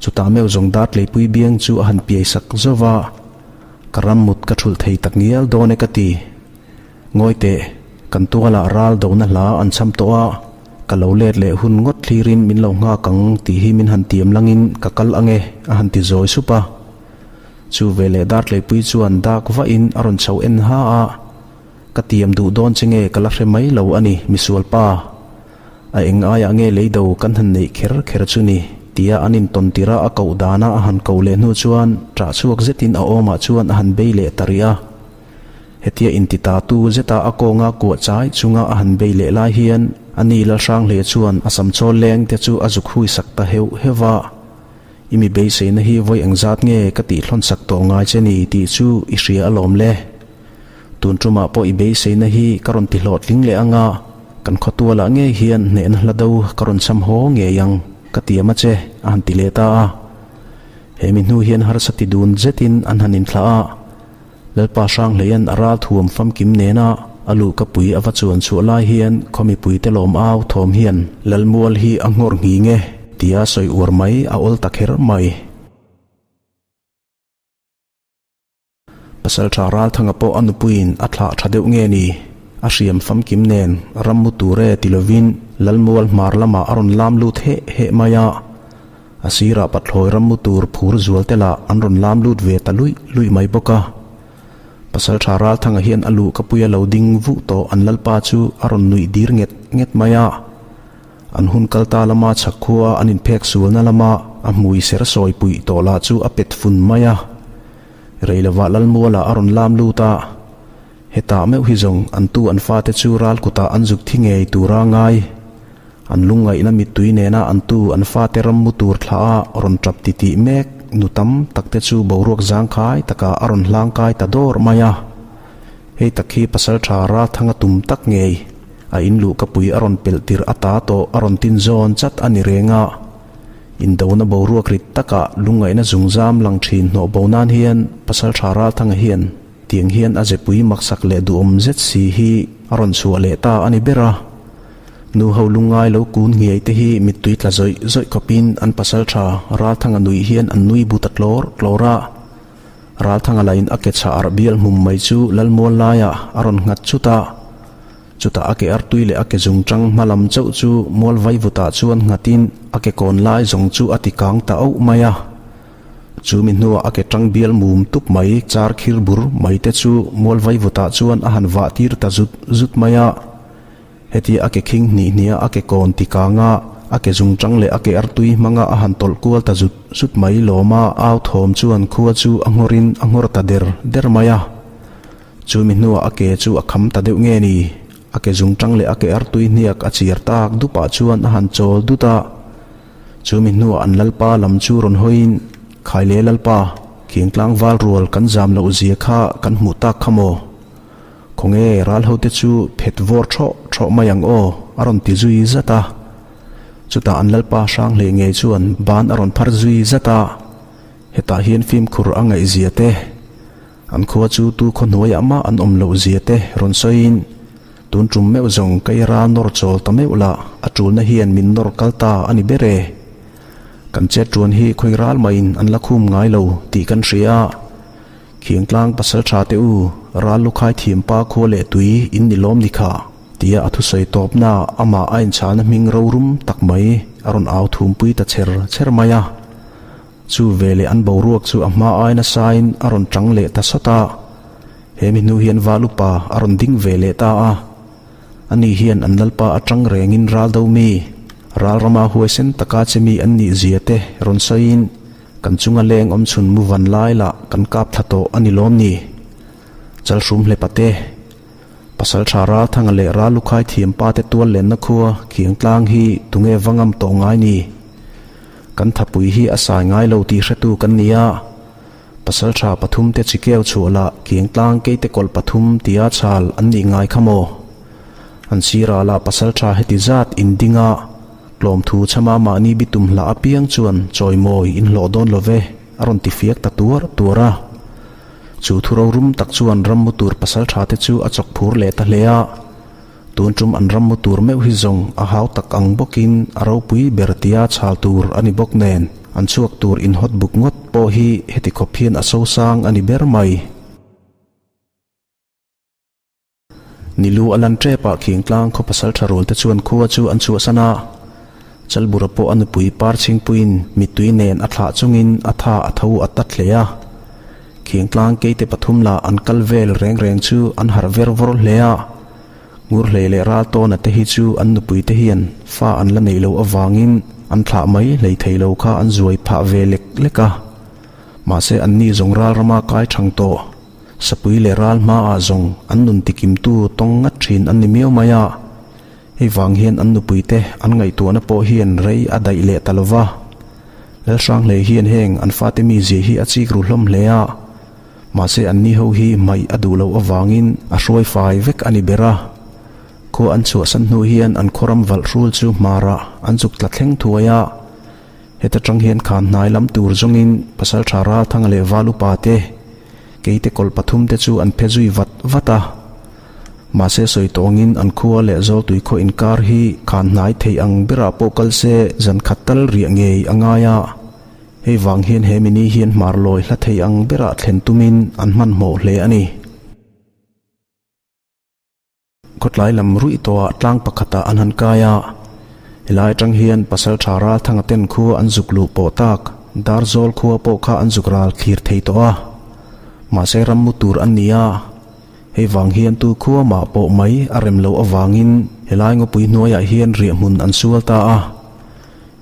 Chutah meuh zawng Dartleipui biang chu a han piai sak zauh va, Ka ram mut ka thulh thei tak ngial dawn e ka ti. Ngawi teh, kan tualah ral dona hla an cham tawh a, ka lo let leh hun ngawt thlirin min lo nghak ang tih hi min han tiam langin ka kal ang e, a han ti zawi sup a. Chu veleh Dartleipui chuan dak vahin a rawn chho en ha a, Ka tiam duh dawn che nge ka la hre mai lo a ni, misual pa. A eng aiah nge leido kan han neih kher kher chu ni? tia an intawn tirh a a koh dana a han koh leh hnu chuan ṭah chhuak zetin a awmah chuan a han bei leh ta rih a. Hetia intitatu zeta a kawnga kuah chai chunga a han bei leh lai hian a ni Lalhranghleia chuan a samchawl leng te chu a zuk hui sak ta heuh heuh a. I mi beiseina hi vawi engzat nge ka tihthlawn sak tawh ngai che ni tih chu i hria alawm le. Tun tumah pawh i beiseina hi ka rawn ti hlawhtling leh ang a, kan khawtualah ngei hian hnehna hla do ka rawn cham haw ngei ang, ka tiam a che, a han ti leh ta a. He mi hnu hian harsa ti dun zetin an han inthlah a, Lalpa Hranghleia'n a ral thuam famkim nena a luhkapui a va chuan chhuah lai hian khaw mipuite lawm au thawm hian Lalmual hi a nghawr nghing e tia sawi uar mai a awl ta kher mai. Pasalṭha Ralthanga pawh a nupuiin a thlah ṭha deuh nge ni? A hriam famkim nen ram mu tur e ti lovin Lalmual hmar lamah a rawn lam lut heh heh mai a. A sirah pathlawi ram mu tur phur zual te lah an rawn lam lut ve ta luih luih mai bawk a. Pasalṭha Ralthanga hian a luh ka pui a lo ding vuh tawh an Lalpa chu a rawn nuih dir nget nget mai a. An hun kal ta lama chhak khua an inphek sualna lama a hmui ser sawi puih tawh lah chu a pet fun mai a. Rei lovah Lalmuala a rawn lam lut a, hetah meuh hi zawng an tu an fate chu ral kutah an zuk thi ngei tura ngai. An lungngaihna mittui nena an tu an fate ram mu tur thlah a rawn tap titih mek nu tam takte chu boruak zangkhai takah a rawn hlangkai ta dawr mai a. Hei tak hi Pasaltha Ralthanga tum tak ngei a in luhkapui a rawn pelh tirh ata tawh a rawn tin zawn chat a ni reng a. Indona boruak rit takah lungngaihna zungzam lang thin hnawh bo nan hian Pasaltha Ralthanga hian tiang hian a zepui maksak leh duhawm zet si hi a rawn chhuah leh ta a ni ber a. Nu ho lungngai lo kun nghiai te hi mittui tla zawih zawih khawpin an Pasaltha Ralthanga nuih hian an nui bu ta tlawr tlawr a. Ralthanga lain a ke chhah arh bial hmum mai chu Lalmual laiah a rawn nghat chut a. Chutah a ke artui leh a ke zungchang hma lam chauh chu mual vaivutah chuan nghatin a ke kawn lai zawng chu a ti kang ta auh mai a. Chu mi hnuah a ke tang bial mum tup mai char khir bur mai te chu mual vaivutah chuan a han vah tir ta zut zut mai a. Hetia a ke khing hnih hniha a ke kawn ti kanga a ke zungchang leh a ke artui hmanga a han tawlh kual ta zut zut mai lawma au thawm chuan khua chu a nghawrin a nghawr ta der der mai a. Chu mi hnuah a ke chu a kham ta deuh nge ni? A ke zungtang leh a ke artui hniak a chiar tak dupah chuan a han chawl dut a. Chu mi hnuah an lalpa lam chu rawn hawiin, Khai le lalpa, khiang tlangval rual kan zam loh zia kha kan hmuh tak kha maw? Khawnge ral hote chu phet vawr thawh thawh mai ang aw, a rawn ti zui zat a. Chutah an lalpa hrang hleh ngei chuan ban a rawn phar zui zat a. Hetah hian fimkhur a ngaihzia te. An khua chu tu khaw hnuaiah mah an awm loh zia te rawn sawiin, Tun tum meuh zawng ka i ral nawr chawl ta meuh lah, a tulna hian min nawr kal ta a ni ber e. Kan chet tuan hi khawi ral mahin an la khum ngai lo tih kan hria a. Khiangtlang pasal tha te u, ral lukhai thiam pa khua leh tui in ni lawm ni kha, tia a thusawi tawpna amah a inchhalna hming rorum tak mai a rawn au thumpui ta chher chher mai a. Chu veleh an boruak chu a hma ai nasain a rawn tang leh ta sawt a. He mi hnu hian Val upa a rawn ding ve leh ta a. Ani hian an lalpa atang rengin ral do mi, ral rama huaisen taka che mi an nih zia te rawn sawiin, Kan chunga leng awm chhun mu van lai lah kan kap thla tawh a ni lawm ni? Chalhrum hlepa te, Pasaltha Ralthanga leh Ralukhai thiampa te tual lenna khua Khiangtlang hi tunge va ngam tawh ngai ni? Kan thapui hi a sai ngai lo tih hretu kan ni a, Pasaltha pathumte chikeu chhuah lah Kiangtlang keite kawlh pathum tia chhal an nih ngai kha maw? An sirah lah Pasaltha heti zat inding a, tlawmthu chhama mahni bitum hlah apiang chuan chawimawi inhlawh dawn lo ve, a rawn ti fiak ta tuar tuar a. Chu thu rorum tak chuan rammu tur Pasaltha te chu a chawk phur leh ta hle a. Tun tum an rammu tur meuh hi zawng a hau tak ang bawkin a ropui ber tia chhal tur a ni bawk nen, an chhuak tur inhawt buk ngawt pawh hi heti khawp hian a sosang a ni ber mai. Nilu a lan tepah Khingtlang khaw pasal tha rual te chuan khua chu an chhuahsan a, Chalbura pawh a nupui par chhingpuiin mittui nen a thlah chungin a tha a tho a tat hle a. Khiangtlang keite pathum lah an kal vel reng reng chu an harh ver vawr hle a. Ngurhlei leh Raltawna te hi chu an nupui te hian fa an la neih loh avangin an thlah mai hlei thei lo kha an zuai phah ve lek lek a. Mahse anni zawng ral rama kai thang tawh. Sapui leh ral hmaah zawng an nun tikimtu tawng ngat thin an ni miau mai a. Hei vang hian an nupui te an ngaihtuahna pawh hian rei a daih leh ta lo va. Lalhranghlei hian heng an fate mizia hi a chik ru hlawm hle a. Mahse anni ho hi hmaih a duh loh avangin a hruai fai vek a ni ber a. Khua an chhuahsan hnu hian an khawram valh hrul chu hmarah an chuk tla thleng thuai a. Heta tang hian khan hnai lam tur zawngin Pasaltha Ralthanga leh Val upa te, keite kawlh pathum te chu an phe zui vat vat a. Mahse sawi tawngin an khua leh Zawltui khaw inkar hi khan hnai theih ang berah pawh kal se zan khat tal riah ngei a ngai a. Hei vang hian he mini hian hmar lawi hla thei ang berah thlen tumin an hmanhmawh hle a ni. Khawtlai lam ruih tawhah tlang pakhatah an han kai a, helai atang hian Pasaltha Ralthanga ten khua an zuk luh pawh tak Darzawl khua pawh kha an zuk ral thlir thei tawh a. Mahse ram mu tur an ni a, hei vang hian tu khua mah pawh mai a rem loh avangin helai ngawpui hnuaiah hian riahhmun an sual ta a.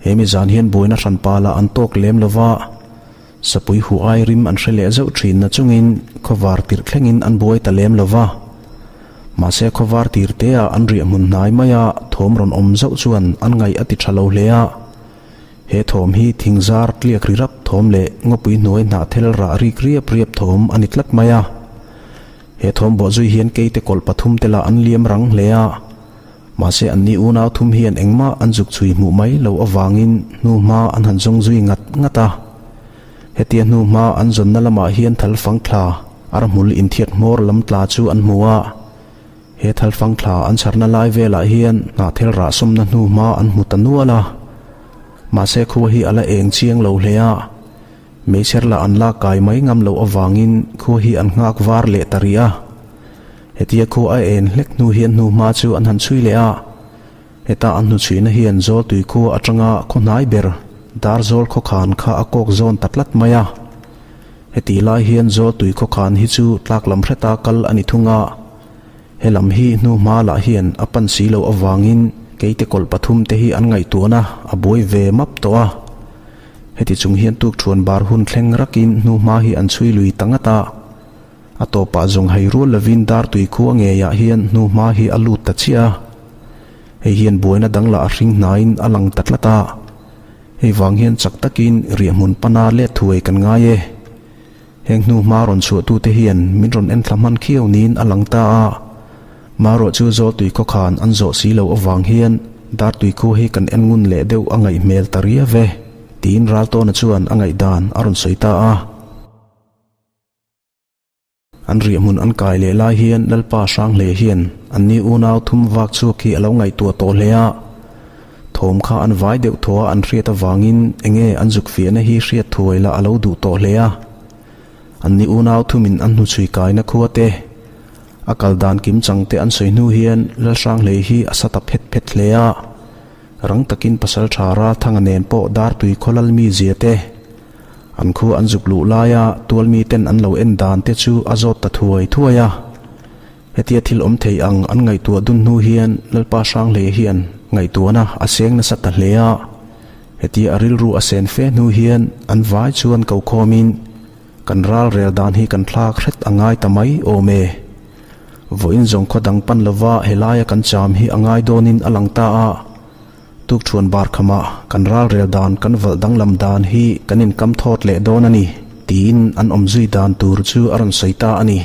He mi zan hian buaina hran palah an tawk lem lo va. Sapui huh ai rim an hre leh zauh thin na chungin khawvar tirh thlengin an buai ta lem lo va. Mahse khawvar tir te ah an riah hmun hnai mai a thawm rawn awm zauh chuan an ngaih a ti tha lo hle a. He thawm hi thingzar tliak ri rap thawm leh ngawpui hnuai hnahthel rah rik riap riap thawm a ni tlat mai a. He thawm bawh zui hian keite kawlh pathum te lah an liam rang hle a. Mahse anni unau thum hian engmah an zuk chhui hmuh mai lo avangin hnuhma an han zawng zui ngat ngat a. Hetia hnuhma an zawnna lamah hian thalfang thla ar hmul inthiat hmawr lam tla chu an hmu a. He thalfang thla an chharna lai velah hian hnahthel rah sawmna hnuhma an hmu ta nual a. Mahse khua hi a la eng chiang lo hle a. Meichher lah an lak kai mai ngam loh avangin khua hi an nghak var leh ta rih a. Hetia khua a en hlek hnu hian hnuhma chu an han chhui leh a, heta an hnuchhuihna hian Zawltui khua atanga khaw hnai ber Darzawl khawkhan kha a kawk zawn ta tlat mai a. Hetih lai hian Zawltui khawkhan hi chu tlak lam hreta kal a ni thung a, he lam hi hnuhma lah hian a pan si loh avangin keite kawlh pathum te hi an ngaihtuahna a buai ve map tawh a. Heti chung hian tukthuan bar hun thleng rakin hnuhma hi an chhui lui ta ngat a. A tawpah zawng hei rual lovin Dartui khua ngeiah hian hnuhma hi a lut ta chiah a. Hei hian buaina dang lah a hring hnaiin a lang ta tlat a. Hei vang hian chak takin riahhmun pana let thuai kan ngai e. Heng hnuhma rawn chhuahtute hian min rawn en thla hman khiau niin a lang ta a. Marawh chu Zawltui khawkhan an zawh si loh avang hian Dartui khua hi kan en ngun leh deuh a ngaih hmel ta riau e, tiin Raltawna chuan a ngaihdan a rawn sawi ta a. An riahhmun an kai leh lai hian Lalpa Hranghlei hian anni unau thum vak chhuak hi a lo ngaihtuah tawh hle a. Thawm kha an vai deuh thaw a an hriat avangin enge an zuk fiahna hi hriat thuai lah a lo duh tawh hle a. Anni unau thumin an hnuchhui kaina khua te, a kal dan kim chang te an sawi hnu hian Lalhranghlei hi a sa ta phet phet hle a. Rang takin Pasaltha Ralthanga nen pawh Dartui khawlal mizia te, An khu an zuk luh laia tual miten an lo en dan te chu a zawt ta thuai thuai a. Hetia thil awm thei ang an ngaihtuah dun hnu hian Lalpa Hranghlei hian ngaihtuahna a seng nasa ta hle a. Hetia a rilru a sen fe hnu hian an vai chuan ko khawmin kan ral rel dan hi kan thlak hret a ngai ta mai awm e. Vawiin zawng khaw dang pan lova helaia kan cham hi a ngai dawnin a lang ta a. Tukṭhuan bar khamah kan ralrel dan kan valh danglam dan hi kan inkam thawt leh dawn a ni, tiin an awmzui dan tur chu a rawn sawi ta a ni.